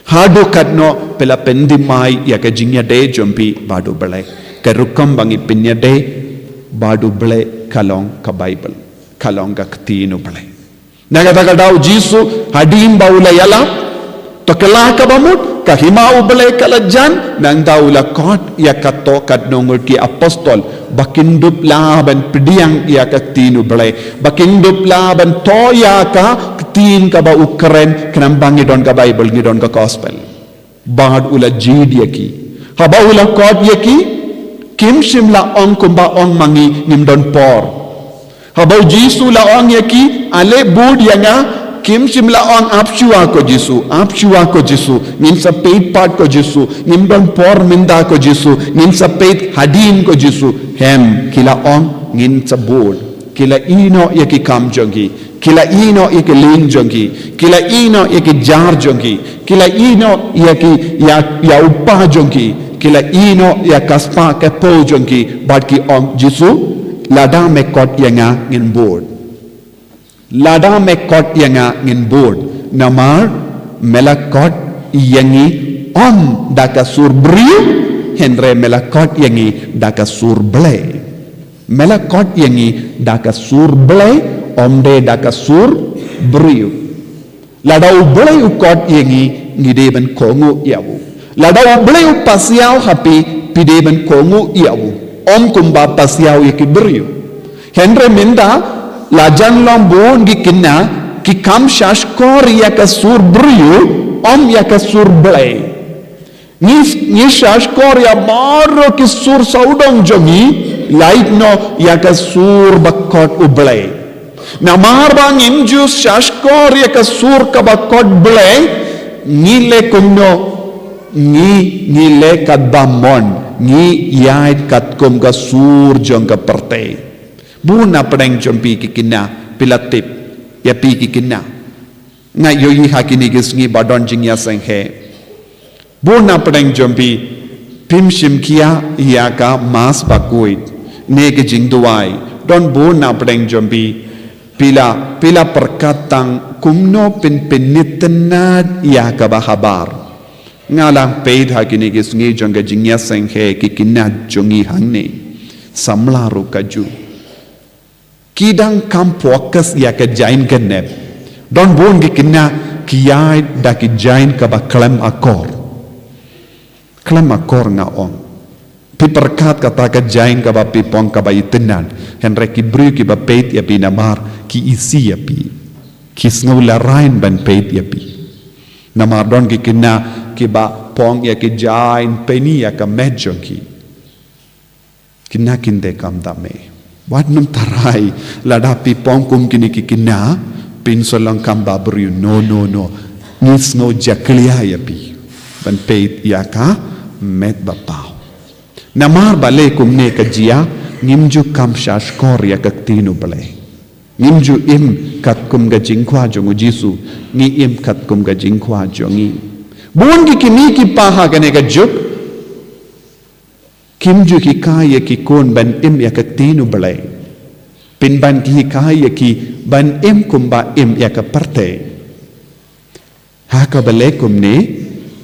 Haduh katno phi la pynthymmai ïa ka jingïadei jong phi bad U Blei. Ka rukom ba ngi pynïadei bad U Blei ka long ka Baibl. Ka long ka ktien U Blei. Na kata ka daw Jisu hadien ba u la ïalap. To kylla kaba mut, ka hima U Blei ka la jan, nangta u la khot ïa kato katno ngut ki apostol, ba kin dup lah ban pdiang ïa ka ktien U Blei, ba kin dup lah ban thoh ïa ka ktien kaba u kren, khnang ba ngi don ka Baibl, ngi don ka gospel. Bad u la jied ïa ki. Haba u la khot ïa ki, kim shym la ong kumba ong ma ngi ngim don por. Haba u Jisu la ong ïa ki, ale bud ïa nga, kim shym la ong ap shuwa ko Jisu, ap shuwa ko Jisu, ngin sa peit pat ko Jisu, ngim don por mynta ko Jisu, ngin sa peit hadien ko Jisu. Em, ki la ong ngin sa bud. Ki la ïehnoh ïa ki kam jong ki, ki la ïehnoh ïa ki lieng jong ki, ki la ïehnoh ïa ki jar jong ki, ki la ïehnoh ïa ki ïa, ïa u kpa jong ki, ki la ïehnoh ïa ka spah ka phew jong ki, bad ki ong Jisu, lada me khot ïa nga ngin bud. Lada me khot ïa nga ngin bud. Namar me la khot ïa ngi ym da ka sur briew, hynrei me la khot ïa ngi da ka sur Blei. Me la khot ïa ngi da ka sur Blei, ym dei da ka sur briew. Lada U Blei u khot ïa ngi, ngi dei ban kohnguh ïa u. Lada U Blei u pasiaw ha phi, phi dei ban kohnguh ïa u. Ym kumba pasiaw ïa ki briew. Hynrei mynta, la jan long bun ki kynna, ki kham sha shkor ïa ka sur briew, ym ïa ka sur Blei. Ngi, ngi sha shkor ïa baroh ki sur sawdong jong ngi, lait noh ïa ka sur ba khot U Blei. Namar ba ngim ju sha shkor ïa ka sur kaba khot Blei, ngi leh kumno, ngi, ngi leh katba mon, ngi ïaid katkum ka sur jong ka pyrthei. Bun na pdeng jong phi ki kynna, phi la tip, ïa phi ki kynna. Nga ïohi ha kine ki sngi ba don jingïaseng heh. Bun na pdeng jong phi, phim shim khia ïa ka mass bakhuid, ne ki jingduwai. Don bun na pdeng jong phi, phi la, phi la pyrkhat tang kumno phin, phin pynitynnad ïa kaba habar. Nga la peit ha kine ki sngi jong ka jingïaseng ha ki kynja jong ngi hangne. Samla ruh ka ju. Ki dang kam focus ïa ka jaiñ ka nep. Don bun ki kynja ki ïaid da ki jaiñ kaba khlem akor. Khlem akor nga ong. Phi pyrkhat kata ka jaiñ kaba phi pong kaba itynnad. Hynrei ki briew kiba peit ïa phi namar ki isih ïa phi. Ki sngew lehrain ban peit ïa phi. Namar don ki kynja kiba pong ïa ki jaiñ pynïaid ïa ka met jong ki. Kynja kynde kam da me. Wat nym tharai lada phi pong kum kine ki kynja phin sa long kam ba briew. No, no, no. Ngi sngew jakhlia ïa phi ban peit ïa ka met ba paw. Namar balei kumne ka jia? Ngim ju kam shahshkor ïa ka ktien U Blei. Ngim ju im katkum ka jingkwah jong U Jisu. Ngi im katkum ka jingkwah jong ngi. Bun ki kmie ki kpa ha kane ka juk kim ju hikai ïa ki khun ban im ïa ka ktien U Blei. Pynban ki hikai ïa ki ban im kumba im ïa ka pyrthei. Ha kaba leh kumne,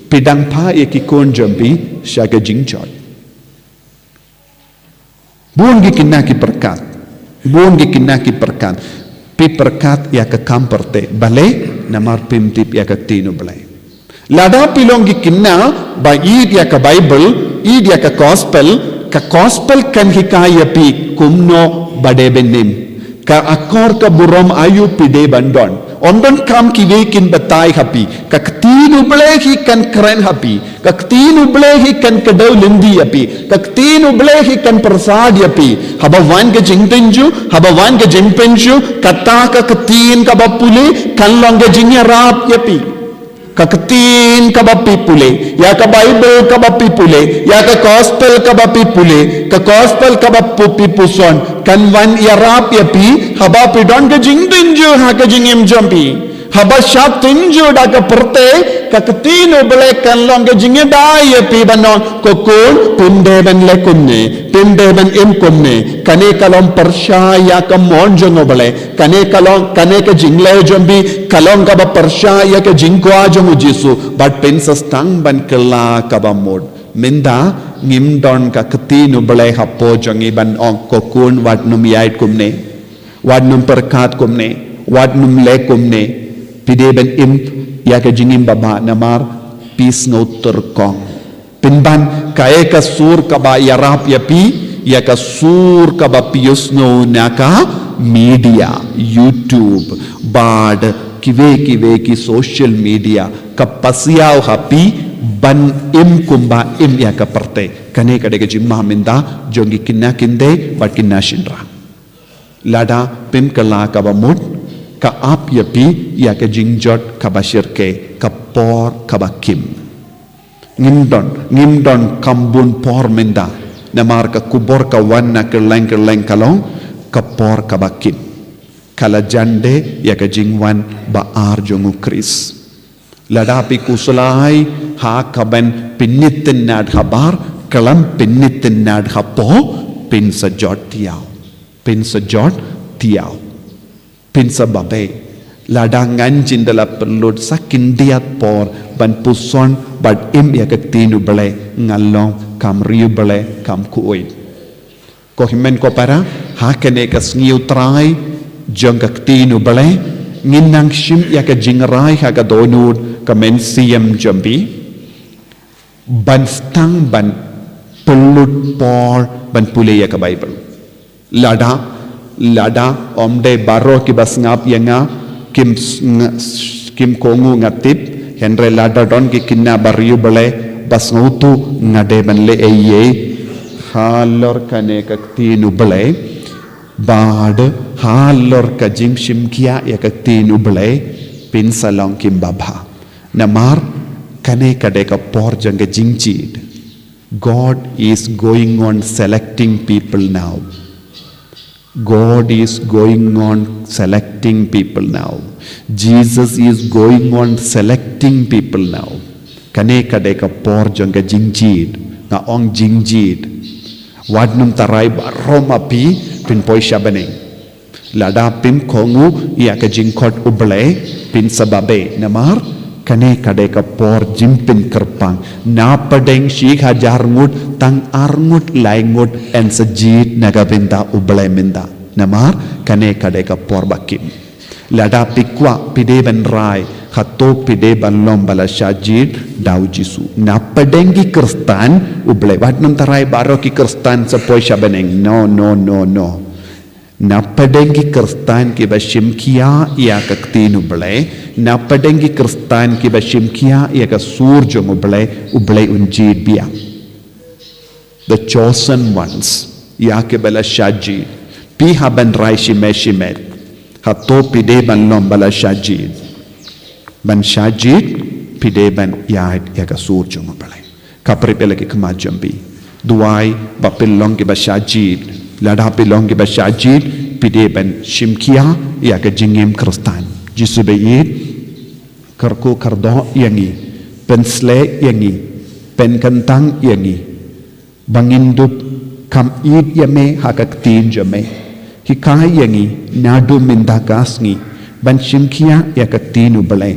phi dang phah ïa ki khun jong phi sha ka jingjot. Bun ki kynja ki pyrkhat. Bun ki kynja ki pyrkhat. Phi pyrkhat ïa ka kam pyrthei. Balei? Namar phim tip ïa ka ktien U Blei. Lada phi long ki kynja ba ïeit ïa ka Baibl, ïeit ïa ka gospel, ka gospel kan hikai ïa phi kumno ba dei ban im. Ka akor ka burom aïu phi dei ban don. Ym donkam kiwei kin batai ha phi. Ka ktien U Blei hi kan kren ha phi. Ka ktien U Blei hi kan kdew lynti ïa phi. Ka ktien U Blei hi kan pyrsad ïa phi. Haba wan ka jingtynjuh, haba wan ka jingpynjuh, kata ka ktien kaba pule kan long ka jingïarap ïa phi. Ka ktien kaba phi pule, ïa ka Baibl kaba phi pule, ïa ka gospel kaba phi pule, ka gospel kaba pu-, phi puson, kan wan ïarap ïa phi haba phi don ka jingtynjuh ha ka jingim jong phi. Haba shah tynjuh da ka pyrthei, ka ktien U Blei kan long ka jingïada ïa phi ban ong, ko khun, phim dei ban leh kumne, phim dei ban im kumne. Kane ka long pyrshah ïa ka mon jong U Blei. Kane ka long, kane ka jingleh jong phi ka long kaba pyrshah ïa ka jingkwah jong U Jisu. Bad phin sa sdang ban kylla kaba mut. Mynta ngim don ka ktien U Blei hapoh jong ngi ban ong, ko khun, wat nym ïaid kumne. Wat nym pyrkhat kumne. Wat nym leh kumne. Phi dei ban im ïa ka jingim babha namar phi sngew tyrkhong. Pynban kaei ka sur kaba ïarap ïa phi, ïa ka sur kaba phi ïohsngew na ka media, YouTube, bad kiwei kiwei ki social media, ka pasiaw ha phi ban im kumba im ïa ka pyrthei. Kane ka dei ka jingma mynta jong ki kynja kynthei bad ki khynnah shynrang. Lada phim kylla kaba mut, ka ap ïa phi ïa ka jingjot kaba shyrkhei, ka por kaba kim. Ngim don, ngim donkam bun por mynta. Namar ka khubor ka wan na kylleng kylleng ka long ka por kaba kim. Ka la jan de ïa ka jingwan ba ar jong U Khrist. Lada phi khuslai ha kaban pynitynnad habar, khlem pynitynnad hapoh, phin sa jot thiaw. Phin sa jot thiaw. Phin sa babe. Lada ngan jin da la pynlut sa khyndiat por ban puson bad im ïa ka ktien U Blei, ngan long kam riewblei, kam khuid. Ko hynmen ko para, ha kane ka sngi U Trai jong ka ktien U Blei, ngin nang shim ïa ka jingrai ha ka dohnud ka mynsiem jong phi. Ban sdang ban pynlut por ban pule ïa ka Baibl. Lada, lada, ym dei baroh kiba sngap ïa nga, kim sng-, kim kohnguh nga tip, hynrei lada don ki khynnah ba riewblei ba sngewthuh nga dei ban leh ei ei halor kane ka ktien U Blei, bad halor ka jingshim khia ïa ka ktien U Blei, phin sa long kim babha. Namar kane ka dei ka por jong ka jingjied. God is going on selecting people now. God is going on selecting people now. Jesus is going on selecting people now. Kane ka dei ka por jong ka jingjied. Nga ong jingjied. Wat nym tharai baroh ma phi phin poi sha bneng. Lada phim kohnguh ïa ka jingkhot U Blei, phin sa babe, namar Kane ka dei ka por jingpynkyrpang. Na pdeng shi hajar ngut, tang ar ngut, lai ngut yn sa jied na ka bynta U Blei mynta. Namar kane ka dei ka por ba khim. Lada phi kwah phi dei ban rai, hato phi dei ban long ba la shah jied da U Jisu? Na pdeng ki Khristan U Blei, wat nym tharai baroh ki Khristan sa poi sha bneng. No, no, no, no. Na pdeng ki Khristan kiba shim khia ïa ka ktien U Blei, na pdeng ki Khristan kiba shim khia ïa ka sur jong U Blei, U Blei un jied biang. The chosen ones, ïa kiba la shah jied. Phi hap ban rai shimet shimet, hato phi dei ban long ba la shah jied? Ban shah jied, phi dei ban ïaid ïa ka sur jong U Blei. Khapra phi la ki khmat jong phi. Duwai ba phin long kiba shah jied. Lada phi long kiba shah jied, phi dei ban shim khia ïa ka jingim Khristan. Jisu ba ïeit, kyrkhu kyrdoh ïa ngi, pynsleh ïa ngi, pynkyntang ïa ngi, ba ngin dup kham ïeit ïa me ha ka ktien jong me. Hikai ïa ngi naduh mynta ka sngi ban shim khia ïa ka ktien U Blei,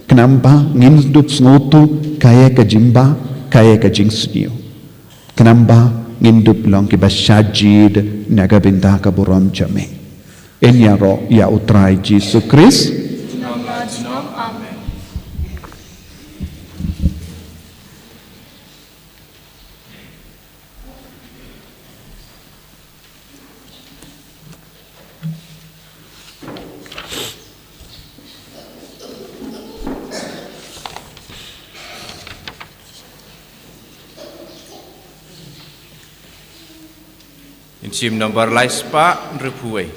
khnang ba ngin dup sngewthuh kaei ka jingbha, kaei ka jingsniew, khnang ba ngin dup long kiba shah jied na ka bynta ka burom jong me. Yn ïaroh ïa U Trai Jisu Khrist. Amen. Ngin shim nombar lai spah hynriewphew wei.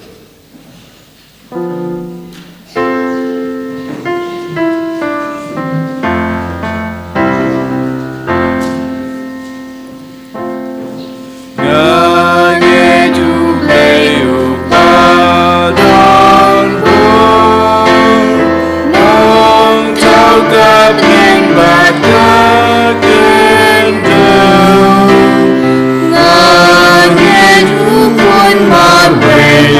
Nga ngeit U Blei U Kpa don bun, nongthaw ka bneng bad ka khyndew. Nga ngeit U Khun marwei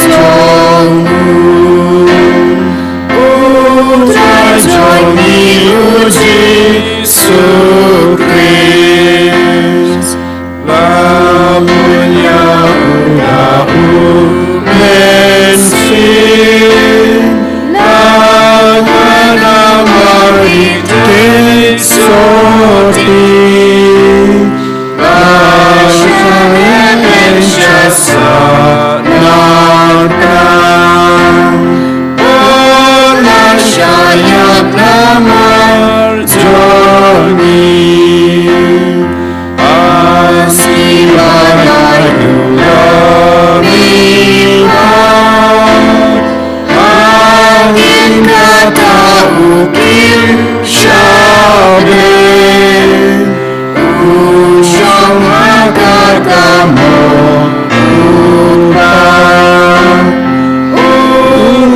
jong U, U Trai jong ngi U Jisu Khrist. Ba bun ïa U da U Mynsiem, na ka bynta Mari te sotti. Ba shah ïa ka, shah sahnarphna, ba la shah ïap namar jong ngi. Ha snier ba la ïuh ïa ngi pat, hadien kata U khim sha bneng, U shong ha ka kamram U Kpa, U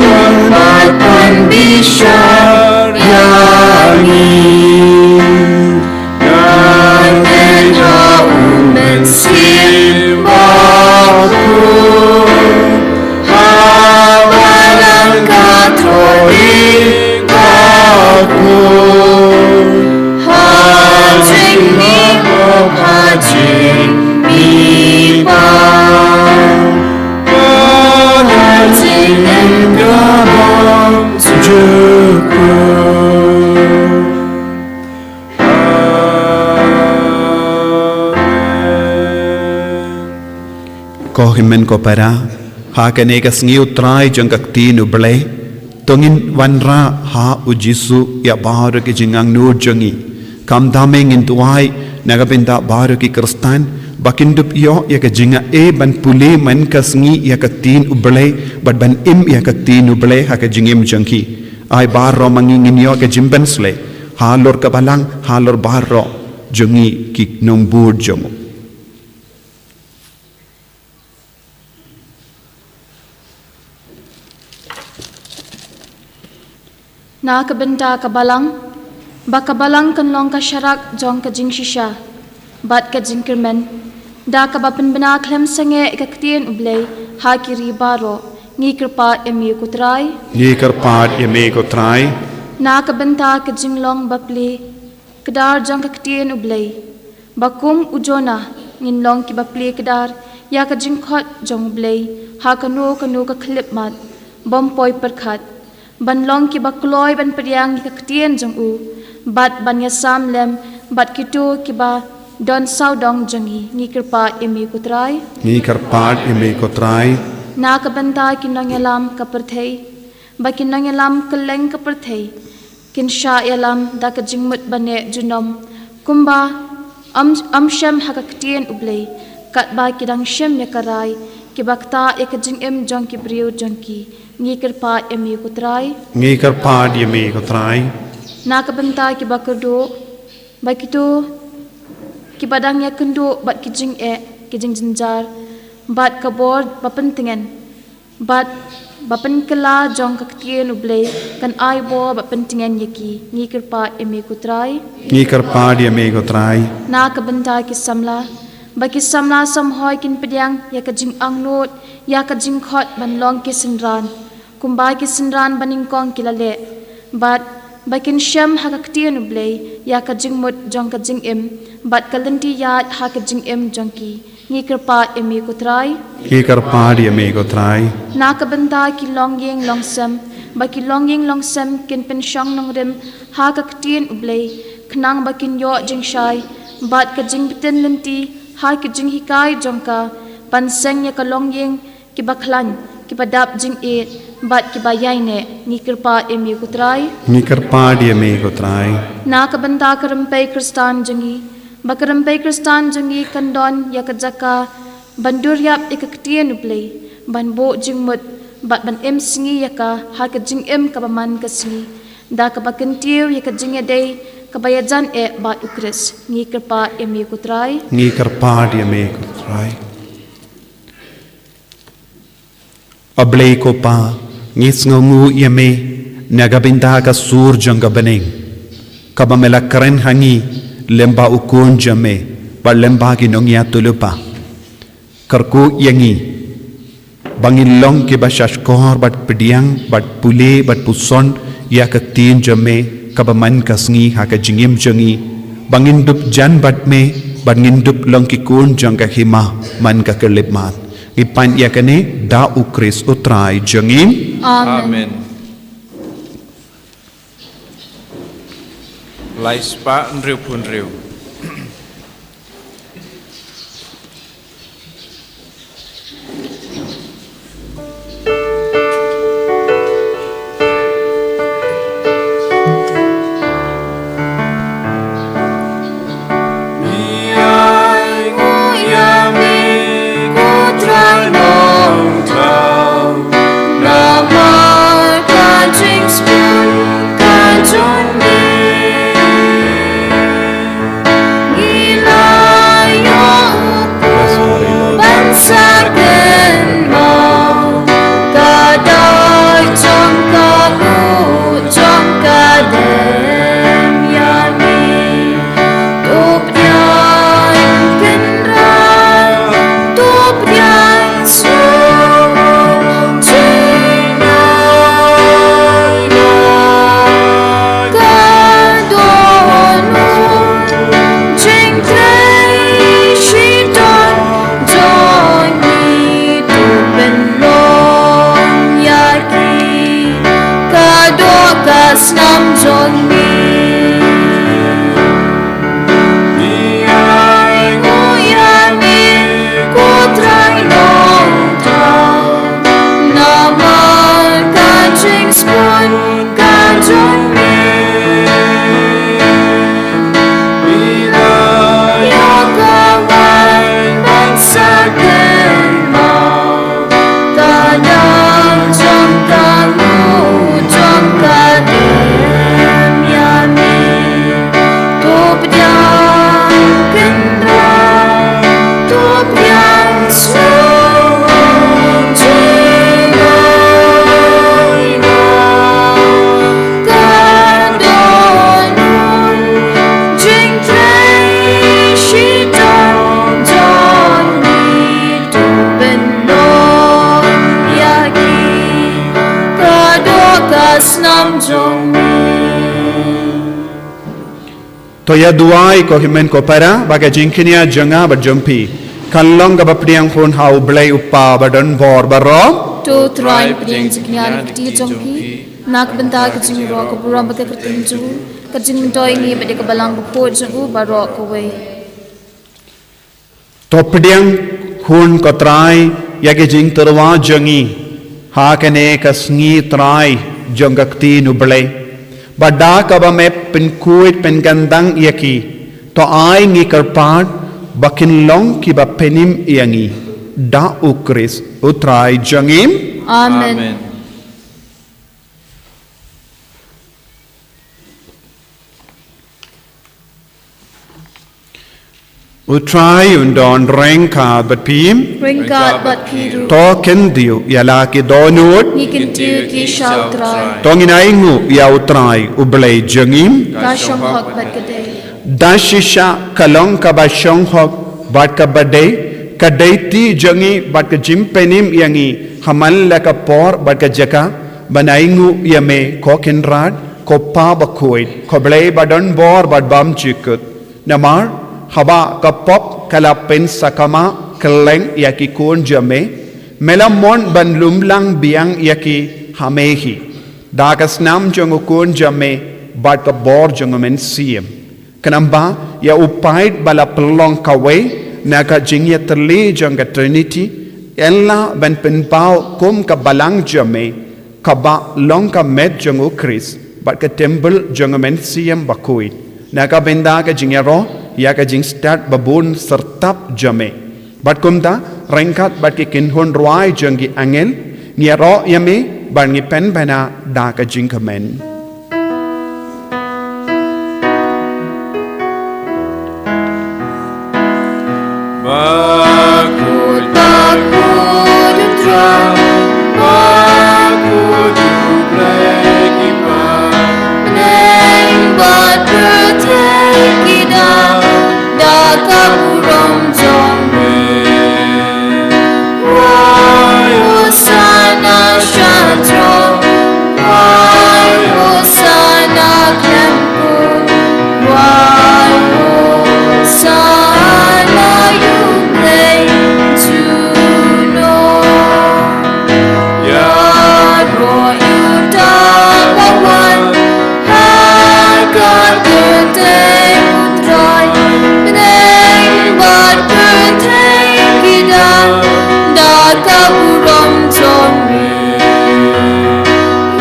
wan bad pan bishar ïa ngi. Nga ngeit ïa U Mynsiem Bakhuid, ha Balang Katholik bakhuid, ha jingmih, ha jingmihpat, ha jingim ka bymjukut. Ko hynmen ko para, ha kane ka sngi U Trai jong ka ktien U Blei, to ngin wanrah ha U Jisu ïa baroh ki jingangnud jong ngi. Khamtam ngin duwai na ka bynta baroh ki Khristan ba kin dup ïoh ïa ka jingaiei ban pule man ka sngi ïa ka ktien U Blei bad ban im ïa ka ktien U Blei ha ka jingim jong ki. Ai baroh ma ngi ngin ïoh ka jingpynshlur halor ka Balang, halor baroh jong ngi ki nongbud jong U. Na ka bynta ka Balang, ba ka Balang kan long ka sharak jong ka jingshisha bad ka jingkyrmen, da kaba pynbna khlem sangeh ïa ka ktien U Blei ha ki ri baroh. Ngi kyrpad ïa me ko Trai. Ngi kyrpad ïa me ko Trai. Na ka bynta ka jinglong baplie kdar jong ka ktien U Blei, ba kum u Jonah ngin long kiba plie kdar ïa ka jingkhot jong U Blei ha kano kano ka khyllipmat bym poi pyrkhat, ban long kiba kloi ban pdiang ïa ka ktien jong u, bad ban ïasam lem bad kito kiba don sawdong jong ngi. Ngi kyrpad ïa me ko Trai. Ngi kyrpad ïa me ko Trai. Na ka bynta ki nongïalam ka pyrthei, ba ki nongïalam kylleng ka pyrthei kin shah ïalam da ka jingmut ba neh junom, kumba ym, ym shem ha ka ktien U Blei, katba ki dang shem ïa ka rai, kiba ktah ïa ka jingim jong ki briew jong ki. Ngi kyrpad ïa me ko Trai. Ngi kyrpad ïa me ko Trai. Na ka bynta kiba kyrduh, ba kito kiba dang ïakynduh bad ki jingeh, ki jingjynjar, bad ka bor ba pyntngen, bad ba pynkylla jong ka ktien U Blei kan ai bor ba pyntngen ïa ki. Ngi kyrpad ïa me ko Trai. Ngi kyrpad ïa me ko Trai. Na ka bynta ki samla, ba ki samla samhoi kin pdiang ïa ka jingangnud ïa ka jingkhot ban long ki synran, kumba ki synran ba nyngkong ki la leh, bad ba kin shem ha ka ktien U Blei ïa ka jingmut jong ka jingim bad ka lynti ïaid ha ka jingim jong ki. Ngi kyrpad ïa me ko Trai. Ngi kyrpad ïa me ko Trai. Na ka bynta ki longïing longsem, ba ki longïing longsem kin pynshong nongrim ha ka ktien U Blei, khnang ba kin ïoh jingshai bad ka jingbtin lynti ha ki jinghikai jong ka, ban seng ïa ka longïing kiba khlaiñ, kiba dap jingïeit bad kiba ïaineh. Ngi kyrpad ïa me ko Trai. Ngi kyrpad ïa me ko Trai. Na ka bynta ka rympei Khristan jong ngi, ba ka rympei Khristan jong ngi kan don ïa ka jaka ban dur ïap ïa ka ktien U Blei, ban buh jingmut bad ban im sngi ïa ka ha ka jingim kaba man ka sngi, da kaba kyntiew ïa ka jingïadei kaba ïajan eh bad U Khrist. Ngi kyrpad ïa me ko Trai. Ngi kyrpad ïa me ko Trai. A Blei ko Pa, ngi sngewnguh ïa me na ka bynta ka sur jong ka bneng, kaba me la kren ha ngi lyngba u Khun jong me bad lyngba ki nongïathuhlypa. Kyrkhu ïa ngi ba ngin long kiba shahshkor bad pdiang bad pule bad puson ïa ka ktien jong me kaba man ka sngi ha ka jingim jong ngi, ba ngin dup jan bad me, ba ngin dup long ki khun jong ka hima man ka khyllipmat. Ngi pan ïa kane da U Khrist U Trai jong ngi. Amen. Amen. Lai spah hynriewphew hynriew. Ka dok ka snam jong ngi. Ngi ai nguh ïa me ko Trai Nongthaw, namar ka jingspun ka jong me. Ngi la ïa ka wan ban sa kynmaw. Ka dang jong ka nguh jong ka dem ïa me. To pdiang kynrad, to pdiang sngewbha jingmut. Ka don jingtrei shitom jong ngi. To pynlong ïa ki, ka dok ka snam jong ngi. To ïa duwai ko hynmen ko para, ba ka jingkñia jong nga bad jong phi kan long kaba pdiang hun ha U Blei U Kpa ba don bor baroh. To Trai, pdiang jingkñia na ka kti jong phi, na ka bynta ka jingïaroh ka burom bad ka kyrteng jong u, ka jingmyntoi ngi bad ïa ka balang bakhuid jong u baroh kawei. To pdiang hun ko Trai ïa ki jingtyrwa jong ngi ha kane ka sngi Trai jong ka ktien U Blei. Ba da kaba me pynkhuid pynkyntang ïa ki, to ai ngi kyrpad ba kin long kiba pynim ïa ngi. Da U Khrist U Trai jong ngi. Amen. Amen. U Trai un don ryngkat bad phi. Ryngkat bad phi ruh. To kyntiew ïa la ki dohnud. Ngi kyntiew ki sha U Trai. To ngin ainguh ïa U Trai U Blei jong ngi. Ka shong hok bad ka dei. Da shisha ka long kaba shong hok bad kaba dei, ka dei ti jong ngi bad ka jingpynim ïa ngi ha man la ka por bad ka jaka, ban ainguh ïa me ko Kynrad, ko Pa bakhuid, ko Blei ba don bor bad bymjukut. Namar haba ka pop ka la pynsakma kylleng ïa ki khun jong me, me la mon ban lumlang biang ïa ki ha me hi, da ka snam jong u Khun jong me bad ka bor jong U Mynsiem. Khnang ba ïa u paid ba la pynlong kawei na ka jingïatylli jong ka Trinity, yn lah ban pynpaw kum ka balang jong me, kaba long ka met jong U Khrist bad ka templ jong U Mynsiem Bakhuid, na ka bynta ka jingïaroh ïa ka jingstad babun syrtap jong me. Bad kumta, ryngkat bad ki kynhun rwai jong ki angel, ngi ïaroh ïa me bad ngi pynbna da ka jingkmen. Bakhuid, bakhuid U Trai, bakhuid U Blei ki para, bneng bad pyrthei ki dap da ka burom jong me. Wai Hosana sha throne, wai Hosana khlem bun, wai Hosana ïa U Blei junom. Ïaroh ïa uta uba wan ha ka kyrteng U Trai, bneng bad pyrthei ki dap da ka burom jong me.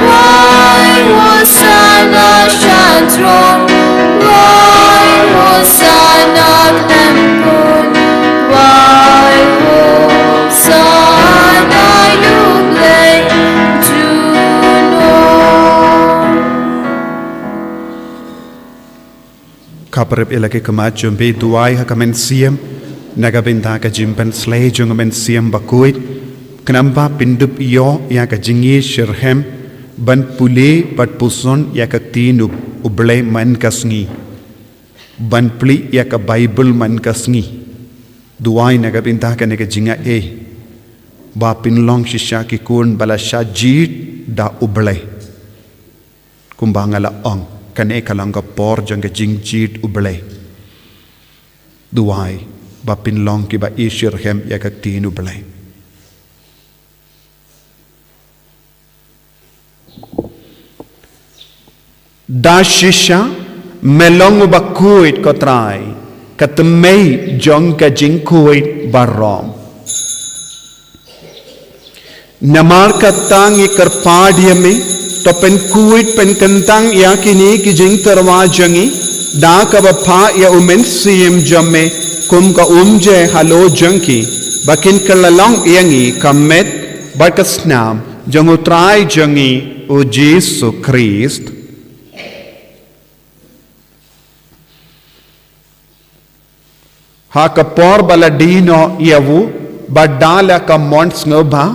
Wai Hosana sha throne, wai Hosana khlem bun, wai Hosana ïa U Blei junom. Khaprip ïa la ki khmat jong phi, duwai ha ka mynsiem na ka bynta ka jingpynsleh jong U Mynsiem Bakhuid, khnang ba phin dup ïoh ïa ka jingïashitrhem ban pule bad puson ïa ka ktien U Blei man ka sngi, ban plie ïa ka Baibl man ka sngi. Duwai na ka bynta kane ka jingaiei, ba phin long shisha ki khun ba la shah jied da U Blei. Kumba nga la ong, kane ka long ka por jong ka jingjied U Blei. Duwai ba phin long kiba ïashitrhem ïa ka ktien U Blei. Da shisha me long uba khuid, ko Trai, ka tmei jong ka jingkhuid baroh. Namar kata ngi kyrpad ïa me, to pynkhuid pynkyntang ïa kine ki jingtyrwa jong ngi da kaba phah ïa U Mynsiem jong me kum ka umjai halor jong ki, ba kin kylla long ïa ngi ka met bad ka snam jong U Trai jong ngi U Jisu Khrist. Ha ka por ba la die noh ïa u, bad da la ka mon sngewbha,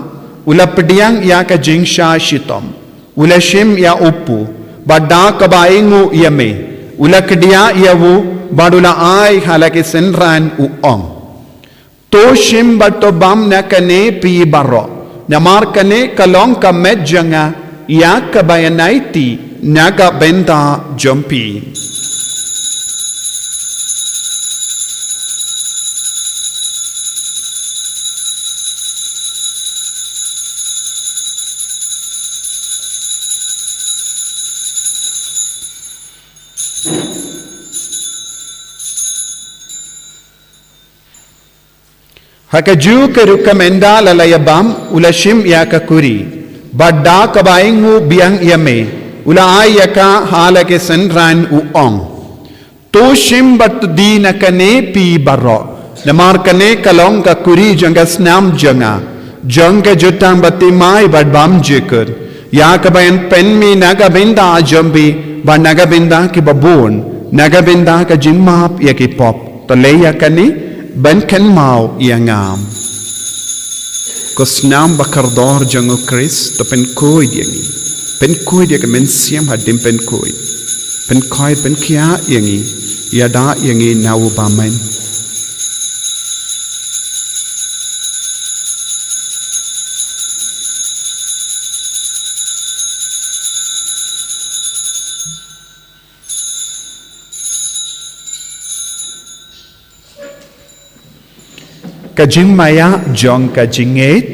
u la pdiang ïa ka jingshah shitom, u la shim ïa u pu, bad da kaba ainguh ïa me, u la kdiah ïa u, bad u la ai ha la ki synran, u ong: To shim bad to bam na kane phi baroh, namar kane ka long ka met jong nga, ïa kaba ïanaiti na ka bynta jong phi. Ha kajuh ka rukom ynda la la ïabam, u la shim ïa ka kuri, bad da kaba ainguh biang ïa me, u la ai ïa ka ha la ki synran, u ong: To shim bad to die na kane phi baroh, namar kane ka long ka kuri jong ka snam jong nga, jong ka jutang bathymmai bad bymjukut, ïa kaba yn pynmih na ka bynta jong phi bad na ka bynta kiba bun, na ka bynta ka jingmap ïa ki pop. To leh ïa kane ban kynmaw ïa nga. Ko snam ba kordor jong U Khrist, to pynkhuid ïa ngi. Pynkhuid ïa ka mynsiem hadien pynkhuid. Pynkhuid, pynkhiah ïa ngi. Ïada ïa ngi na u bymman. Ka jingmaïa jong ka jingngeit.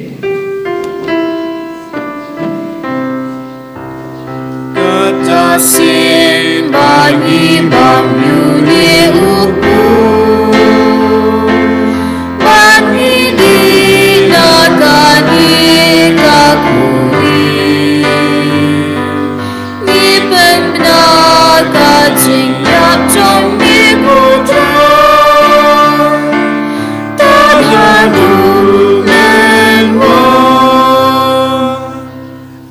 Kata sien ba ngi bam ïa une u pud, ba ngi die na kane ka kuri, ngi pynbna ka jingïap jong ngi, ko Trai, tad haduh mynta.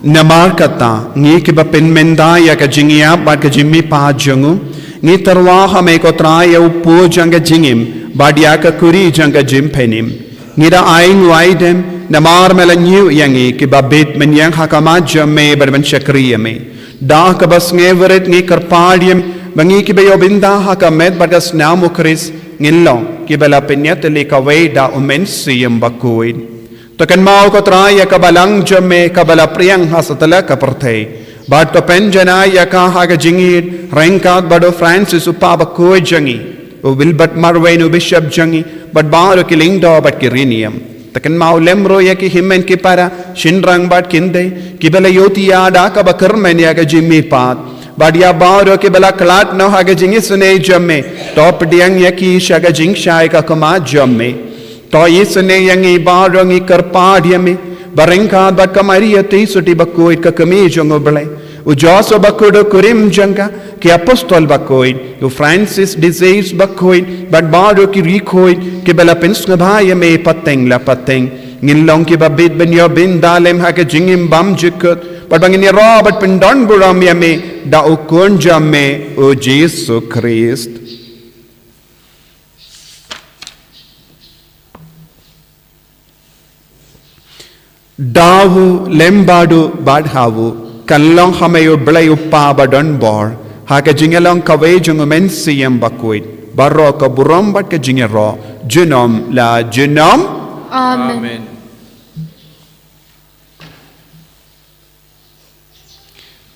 Namar kata, ngi kiba pynmynta ïa ka jingïap bad ka jingmihpat jong u, ngi tyrwa ha me, ko Trai, ïa u pud jong ka jingim bad ïa ka kuri jong ka jingpynim. Ngi da ainguh aidem namar me la ñiew ïa ngi kiba bit mynjur ha khmat jong me bad ban shakri ïa me. Da kaba sngewrit ngi kyrpad ïa me ba ngi kiba ïoh bynta ha ka met bad ka snam U Khrist ngin long kiba la pynïatylli kawei da U Mynsiem Bakhuid. To kynmaw, ko Trai, ïa ka balang jong me kaba la pdiang ha satlak ka pyrthei, bad to pynjanai ïa ka ha ka jingïeit ryngkat bad u Francis, u Pop bakhuid jong ngi, u Wilbert Marwein, u Bishop jong ngi, bad baroh ki lyngdoh bad ki riewniam. To kynmaw lem ruh ïa ki hynmen ki para, shynrang bad kynthei, kiba la ïohthiah da kaba kyrmen ïa ka jingmihpat, bad ïa baroh kiba la khlad noh ha ka jingisynei jong me, to pdiang ïa ki sha ka jingshai ka khmat jong me. To isynei ïa ngi baroh, ngi kyrpad ïa me, ba ryngkat bad ka Maria Theisotti bakhuid, ka Kmie jong U Blei, u Joseph bakhuid u kurim jong ka, ki apostol bakhuid, u Francis de Sales bakhuid, bad baroh ki riewkhuid kiba la pynsngewbha ïa me pateng la pateng, ngin long kiba bit ban ïoh bynta lem ha ka jingim bymjukut, bad ba ngin ïaroh bad pyndonburom ïa me da U Khun jong me, u Jisu Khrist. Da u lem bad u bad ha u, kan long ha me U Blei U Kpa badonbor, ha ka jingïalong kawei jong U Mynsiem Bakhuid, baroh ka burom bad ka jingïaroh junom la junom. Amen. Amen.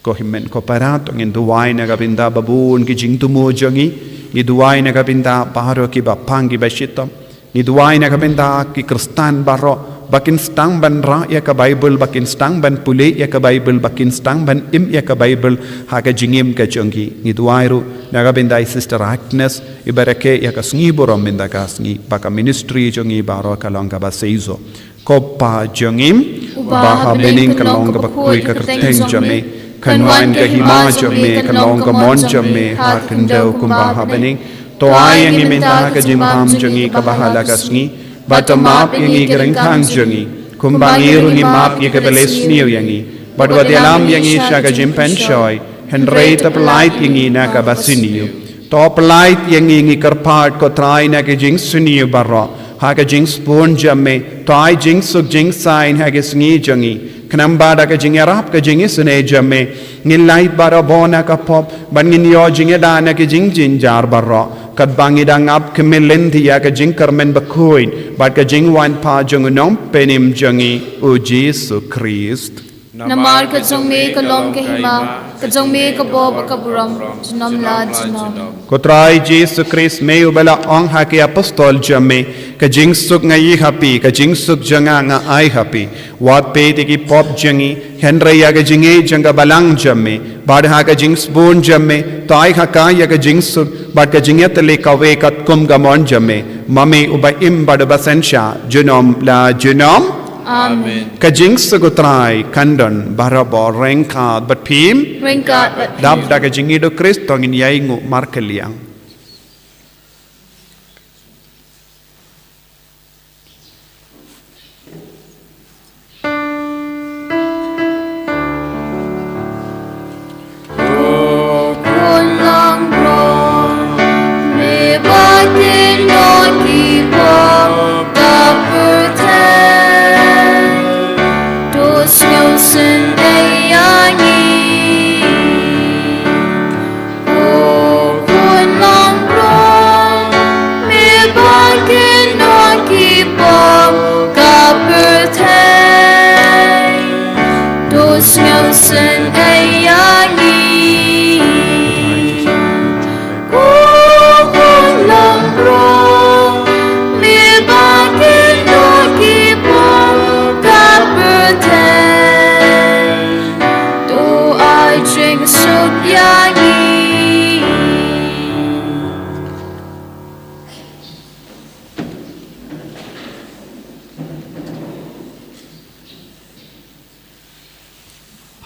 Ko hynmen ko para, to ngin duwai na ka bynta ba bun ki jingthmu jong ngi. Ngi duwai na ka bynta baroh kiba pang kiba shitom. Ngi duwai na ka bynta ki Khristan baroh ba kin sdang ban rah ïa ka Baibl, ba kin sdang ban pule ïa ka Baibl, ba kin sdang ban im ïa ka Baibl ha ka jingim ka jong ki. Ngi duwai ruh na ka bynta i Sister Agnes, iba rakhe ïa ka sngi burom mynta ka sngi, ba ka ministry jong ngi baroh ka long kaba seisoh. Ko Pa jong ngi uba ha bneng, kan long kaba khuid ka kyrteng jong me, kan wan ka hima jong me, kan long ka mon jong me ha khyndew kumba ha bneng. To ai ïa ngi mynta ka jingbam jong ngi kaba ha la ka sngi, bad to map ïa ngi ki ryngkang jong ngi, kumba ngi ruh ngi map ïa kiba la isniew ïa ngi, bad wat ïalam ïa ngi sha ka jingpynshoi, hynrei to pyllait ïa ngi na kaba sniew. To pyllait ïa ngi, ngi kyrpad ko Trai, na ki jingsniew baroh ha ka jingsbun jong me. To ai jingsuk jingsaiñ ha ki sngi jong ngi, khnang ba da ka jingïarap ka jingisynei jong me, ngin lait barabor na ka pop, bad ngin ïoh jingïada na ki jingjynjar baroh, katba ngi dang ap khmih lynti ïa ka jingkyrmen bakhuid bad ka jingwan pat jong u Nongpynim jong ngi, u Jisu Khrist. Namar ka jong me ka long ka hima, ka jong me ka bor bad ka burom, junom la junom. Ko Trai Jisu Khrist, me uba la ong ha ki apostol jong me, ka jingsuk nga ai ha phi, ka jingsuk jong nga nga ai ha phi. Wat peit ïa ki pop jong ngi, hynrei ïa ka jingïeit jong ka balang jong me. Bad ha ka jingsbun jong me, to ai ha ka ïa ka jingsuk, bad ka jingïatylli kawei katkum ka mon jong me. Ma me uba im bad uba synshar, junom la junom. Amen. Ka jingsuk U Trai kan don barabor ryngkat bad phi. Ryngkat bad phi. Dap da ka jingïeit U Khrist to ngin ïai nguh markylliang.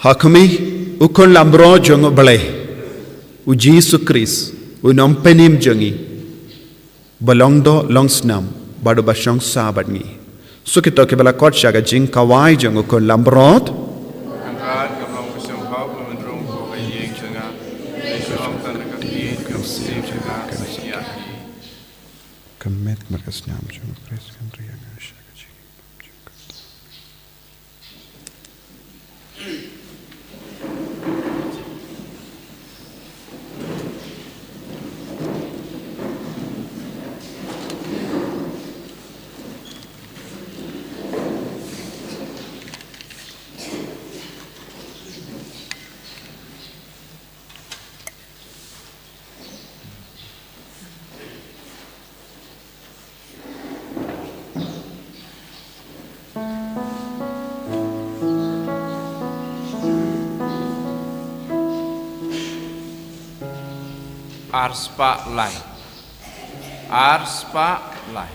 Ha khmih, u khun lamro jong U Blei, u Jisu Khrist, u nongpynim jong ngi, ba long doh long snam, bad uba shong sah bad ngi. Suk ïa kito kiba la khot sha ka jingkhawai jong u khun lamro. Ka met bad ka snam jong U Khrist kan ri ïa nga sha ka jingim. Ar spah lai. Ar spah lai.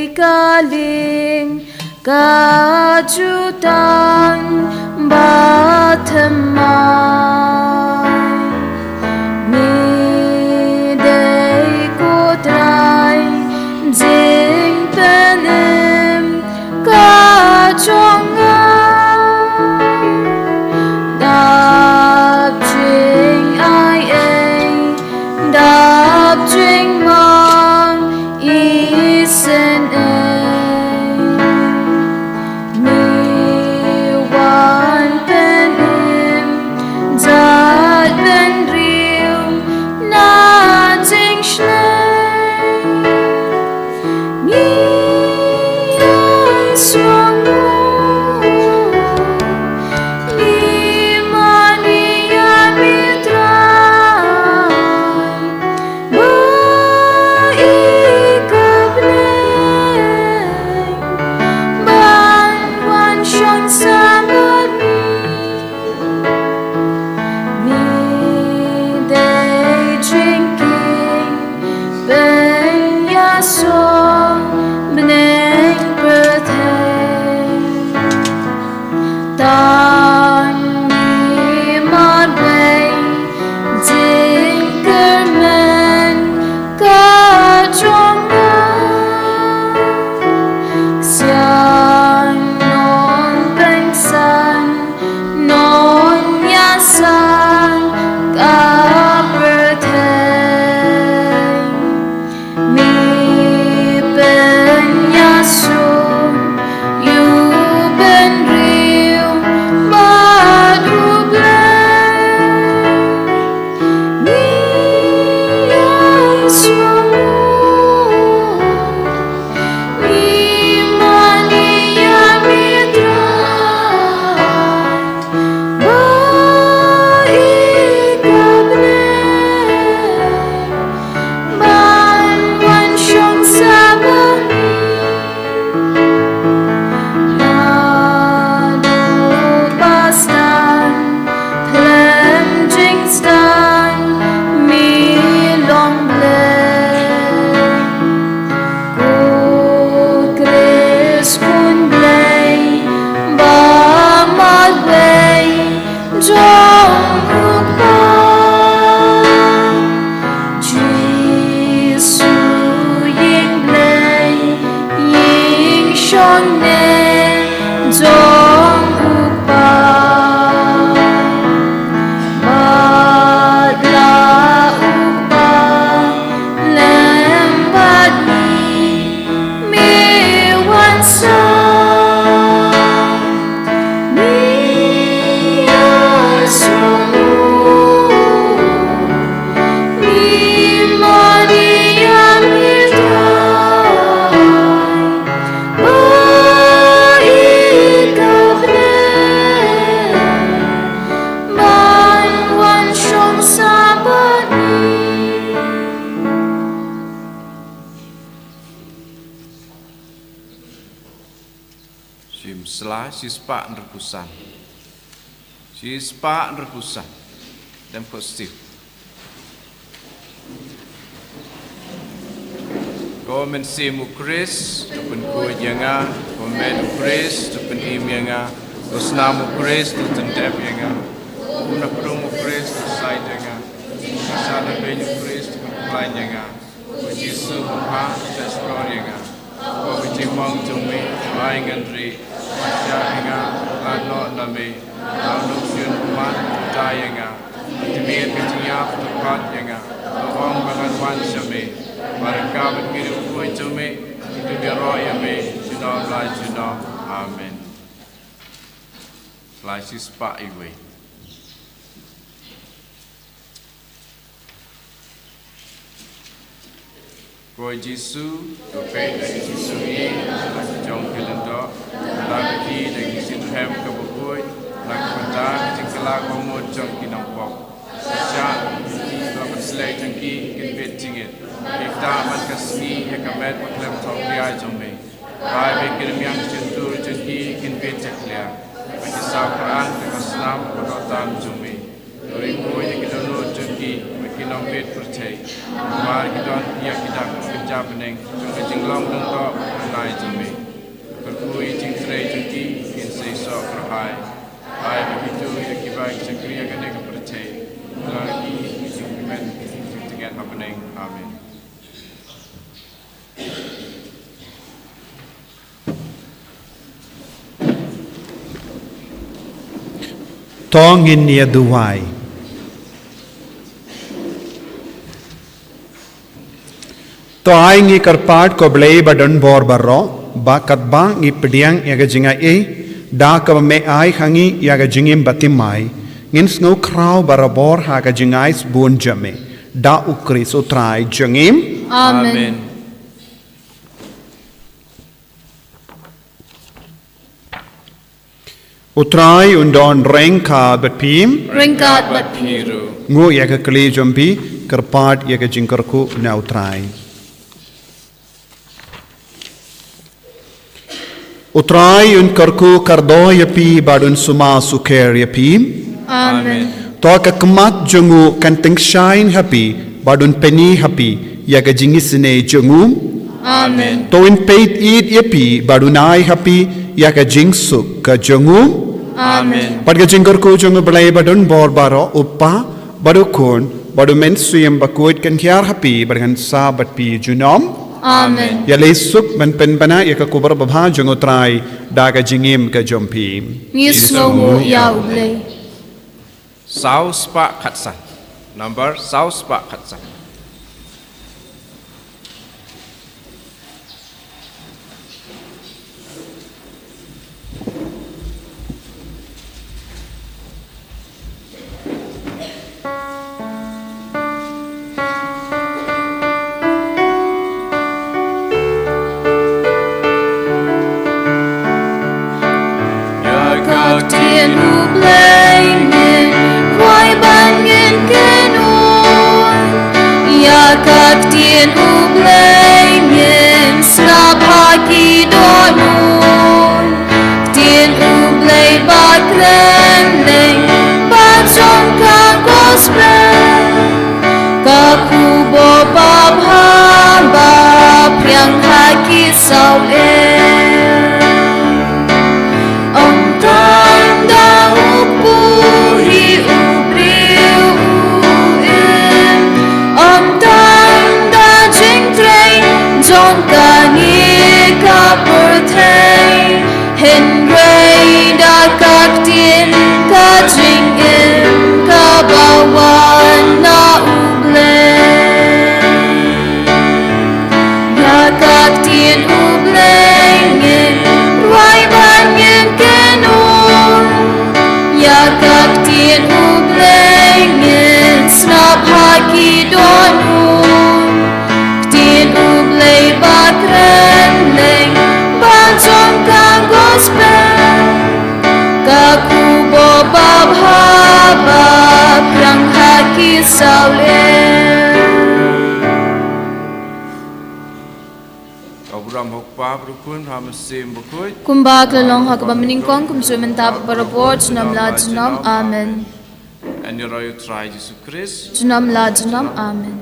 Ka lieng ka jutang ba thymmai. Me dei ko Trai, jingpynim ka jong nga. Dap jingai ei, dap jingmong isynei. Me wan pynim jait bynriew na jingshlei. Ngi ïaisuk, ngi mane ïa me Trai. Ba i ka bneng ban wan shong sa bad ngi. Me dei jingkieng pynïasoh bneng pyrthei. Tang ngi marwei jingkyrmen ka jong nga. Siang non pynsan, non ïasan ka pyrthei. Me pynïasoh ïa u bynriew bad u Blei. Me ïaisuk, me mane ïa me Trai. Ba i ka bneng ban wan shong sa bad ngi. Naduh ba sdang khlem jingsdang me long Blei. Ko Khrist Khun Blei ba marwei jong u Kpa. Jisu ïing Blei, ïing shongneng jong u Kpa. Bad la u Kpa lem bad ngi, me wan sa. Me ïaisuk, me mane ïa me Trai. Ba i ka bneng ban wan shong sa bad ngi. Shim sla, shispah hynriewphew san. Shispah hynriewphew san. Dem ko siew. Ko mynsiem u Khrist, to pynkhuid ïa nga. Ko met u Khrist, to pynim ïa nga. Ko snam u Khrist, to pyndep ïa nga. Ko na pdeng u Khrist, to shait ïa nga. Ko na sah na beiñ u Khrist, to pynkhlaiñ ïa nga. Ko Jisu, ko bha, to shkor ïa nga. Ko ka jingmong jong me, to ai ngan rieh. Ko shah ïa nga, to khlad noh na me. Ko na u nongshun bymman, to dai ïa nga. Ko na tmier ka jingïap, to khot ïa nga. To ong ba ngan wan sha me. Ba ryngkat bad ki riewkhuid jong me, kin ïaroh ïa me junom la junom. Amen. Sla shispah iwei. Ko Jisu, to peit da ka jingsngewsih jong ki lyngdoh, da ka kti da ka jingsngewsih kaba khuid, da ka bynta ka jingkylla kaba mut jong ki nongpop. Sa shah ka kti kaba pynshlei jong ki kin bit jingngeit. Ki ktah man ka sngi ïa ka met ba khlem thohkhia jong me. Ba ïa ki rmiang shyntur jong ki kin bit jakhlia. Ba ki saw kyrang da ka snam kaba doh tam jong me. To ïakhuid ïa ki dohnud jong ki, ba kin ym bit pyrthei. Namar ki don ïa ki dak kynja bneng jong ka jinglong lyngdoh. Ai jong me. Kyrkhu ïa i jingtrei jong ki, kin sa ïasoh kyrhai. Ai ba kito ïa kiba ki shakri ïa kane ka pyrthei. Nga ki ïa ki jingkmen ki jingtngen ha bneng. Amen. To ngin ïa duwai. To ai ngi kyrpad ko Blei ba don bor baroh, ba katba ngi pdiang ïa ka jingai ei, da kaba me ai ha ngi ïa ka jingim ba thymmai, ngin sngew khraw barabor ha ka jingai sbun jong me. Da u Khrist u Trai jong ngi. Amen. Amen. U Trai un don ryngkat bad phi. Ryngkat bad phi ruh. Nguh ïa ka kli jong phi, kyrpad ïa ka jingkyrkhu na u Trai. U Trai un kyrkhu kyrdoh ïa phi bad un sumar sukher ïa phi. Amen. To ka khmat jong u kan tyngshaiñ ha phi bad un pyni ha phi ïa ka jingisynei jong u. Amen. To un peit ïeit ïa phi bad un ai ha phi ïa ka jingsuk ka jong u. Amen. Bad ka jingkyrkhu jong u Blei ba don bor baroh, u Kpa bad u Khun bad u Mynsiem Bakhuid kan hiar ha phi bad kan sah bad phi junom. Amen. Ïaleh suk ban pynbna ïa ka khubor babha jong u Trai da ka jingim ka jong phi. Ngi sngewnguh ïa u Blei. Saw spah khatsan. Number saw spah khatsan. Ïa ka ktien u Blei ngin rwai ban ngin kynnoh. Ïa ka ktien u Blei ngin sngap ha ki dohnud. Ktien u Blei ba kren lyngngoh ba jong ka gospel. Ka khubor babha ba phriang ha ki sawdong. Ym tang da u kpu hi u briew u im. Ym tang da jingtrei jong kane ka pyrthei. Hynrei da ka ktien ka jingim kaba wan na u Blei. Ïa ka ktien u Blei ngin rwai ban ngin kynnoh. Ïa ka ktien u Blei ngin sngap ha ki dohnud. Ktien u Blei ba kren lyngngoh ba jong ka gospel. Ka khubor babha ba phriang ha ki sawdong. Ka burom ha u Kpa, bad u Khun, bad u Mynsiem Bakhuid. Kumba ka la long ha kaba nyngkong, kumjuh mynta bad barabor, junom la junom. Amen. Yn ïaroh ïa u Trai Jisu Khrist. Junom la junom. Amen.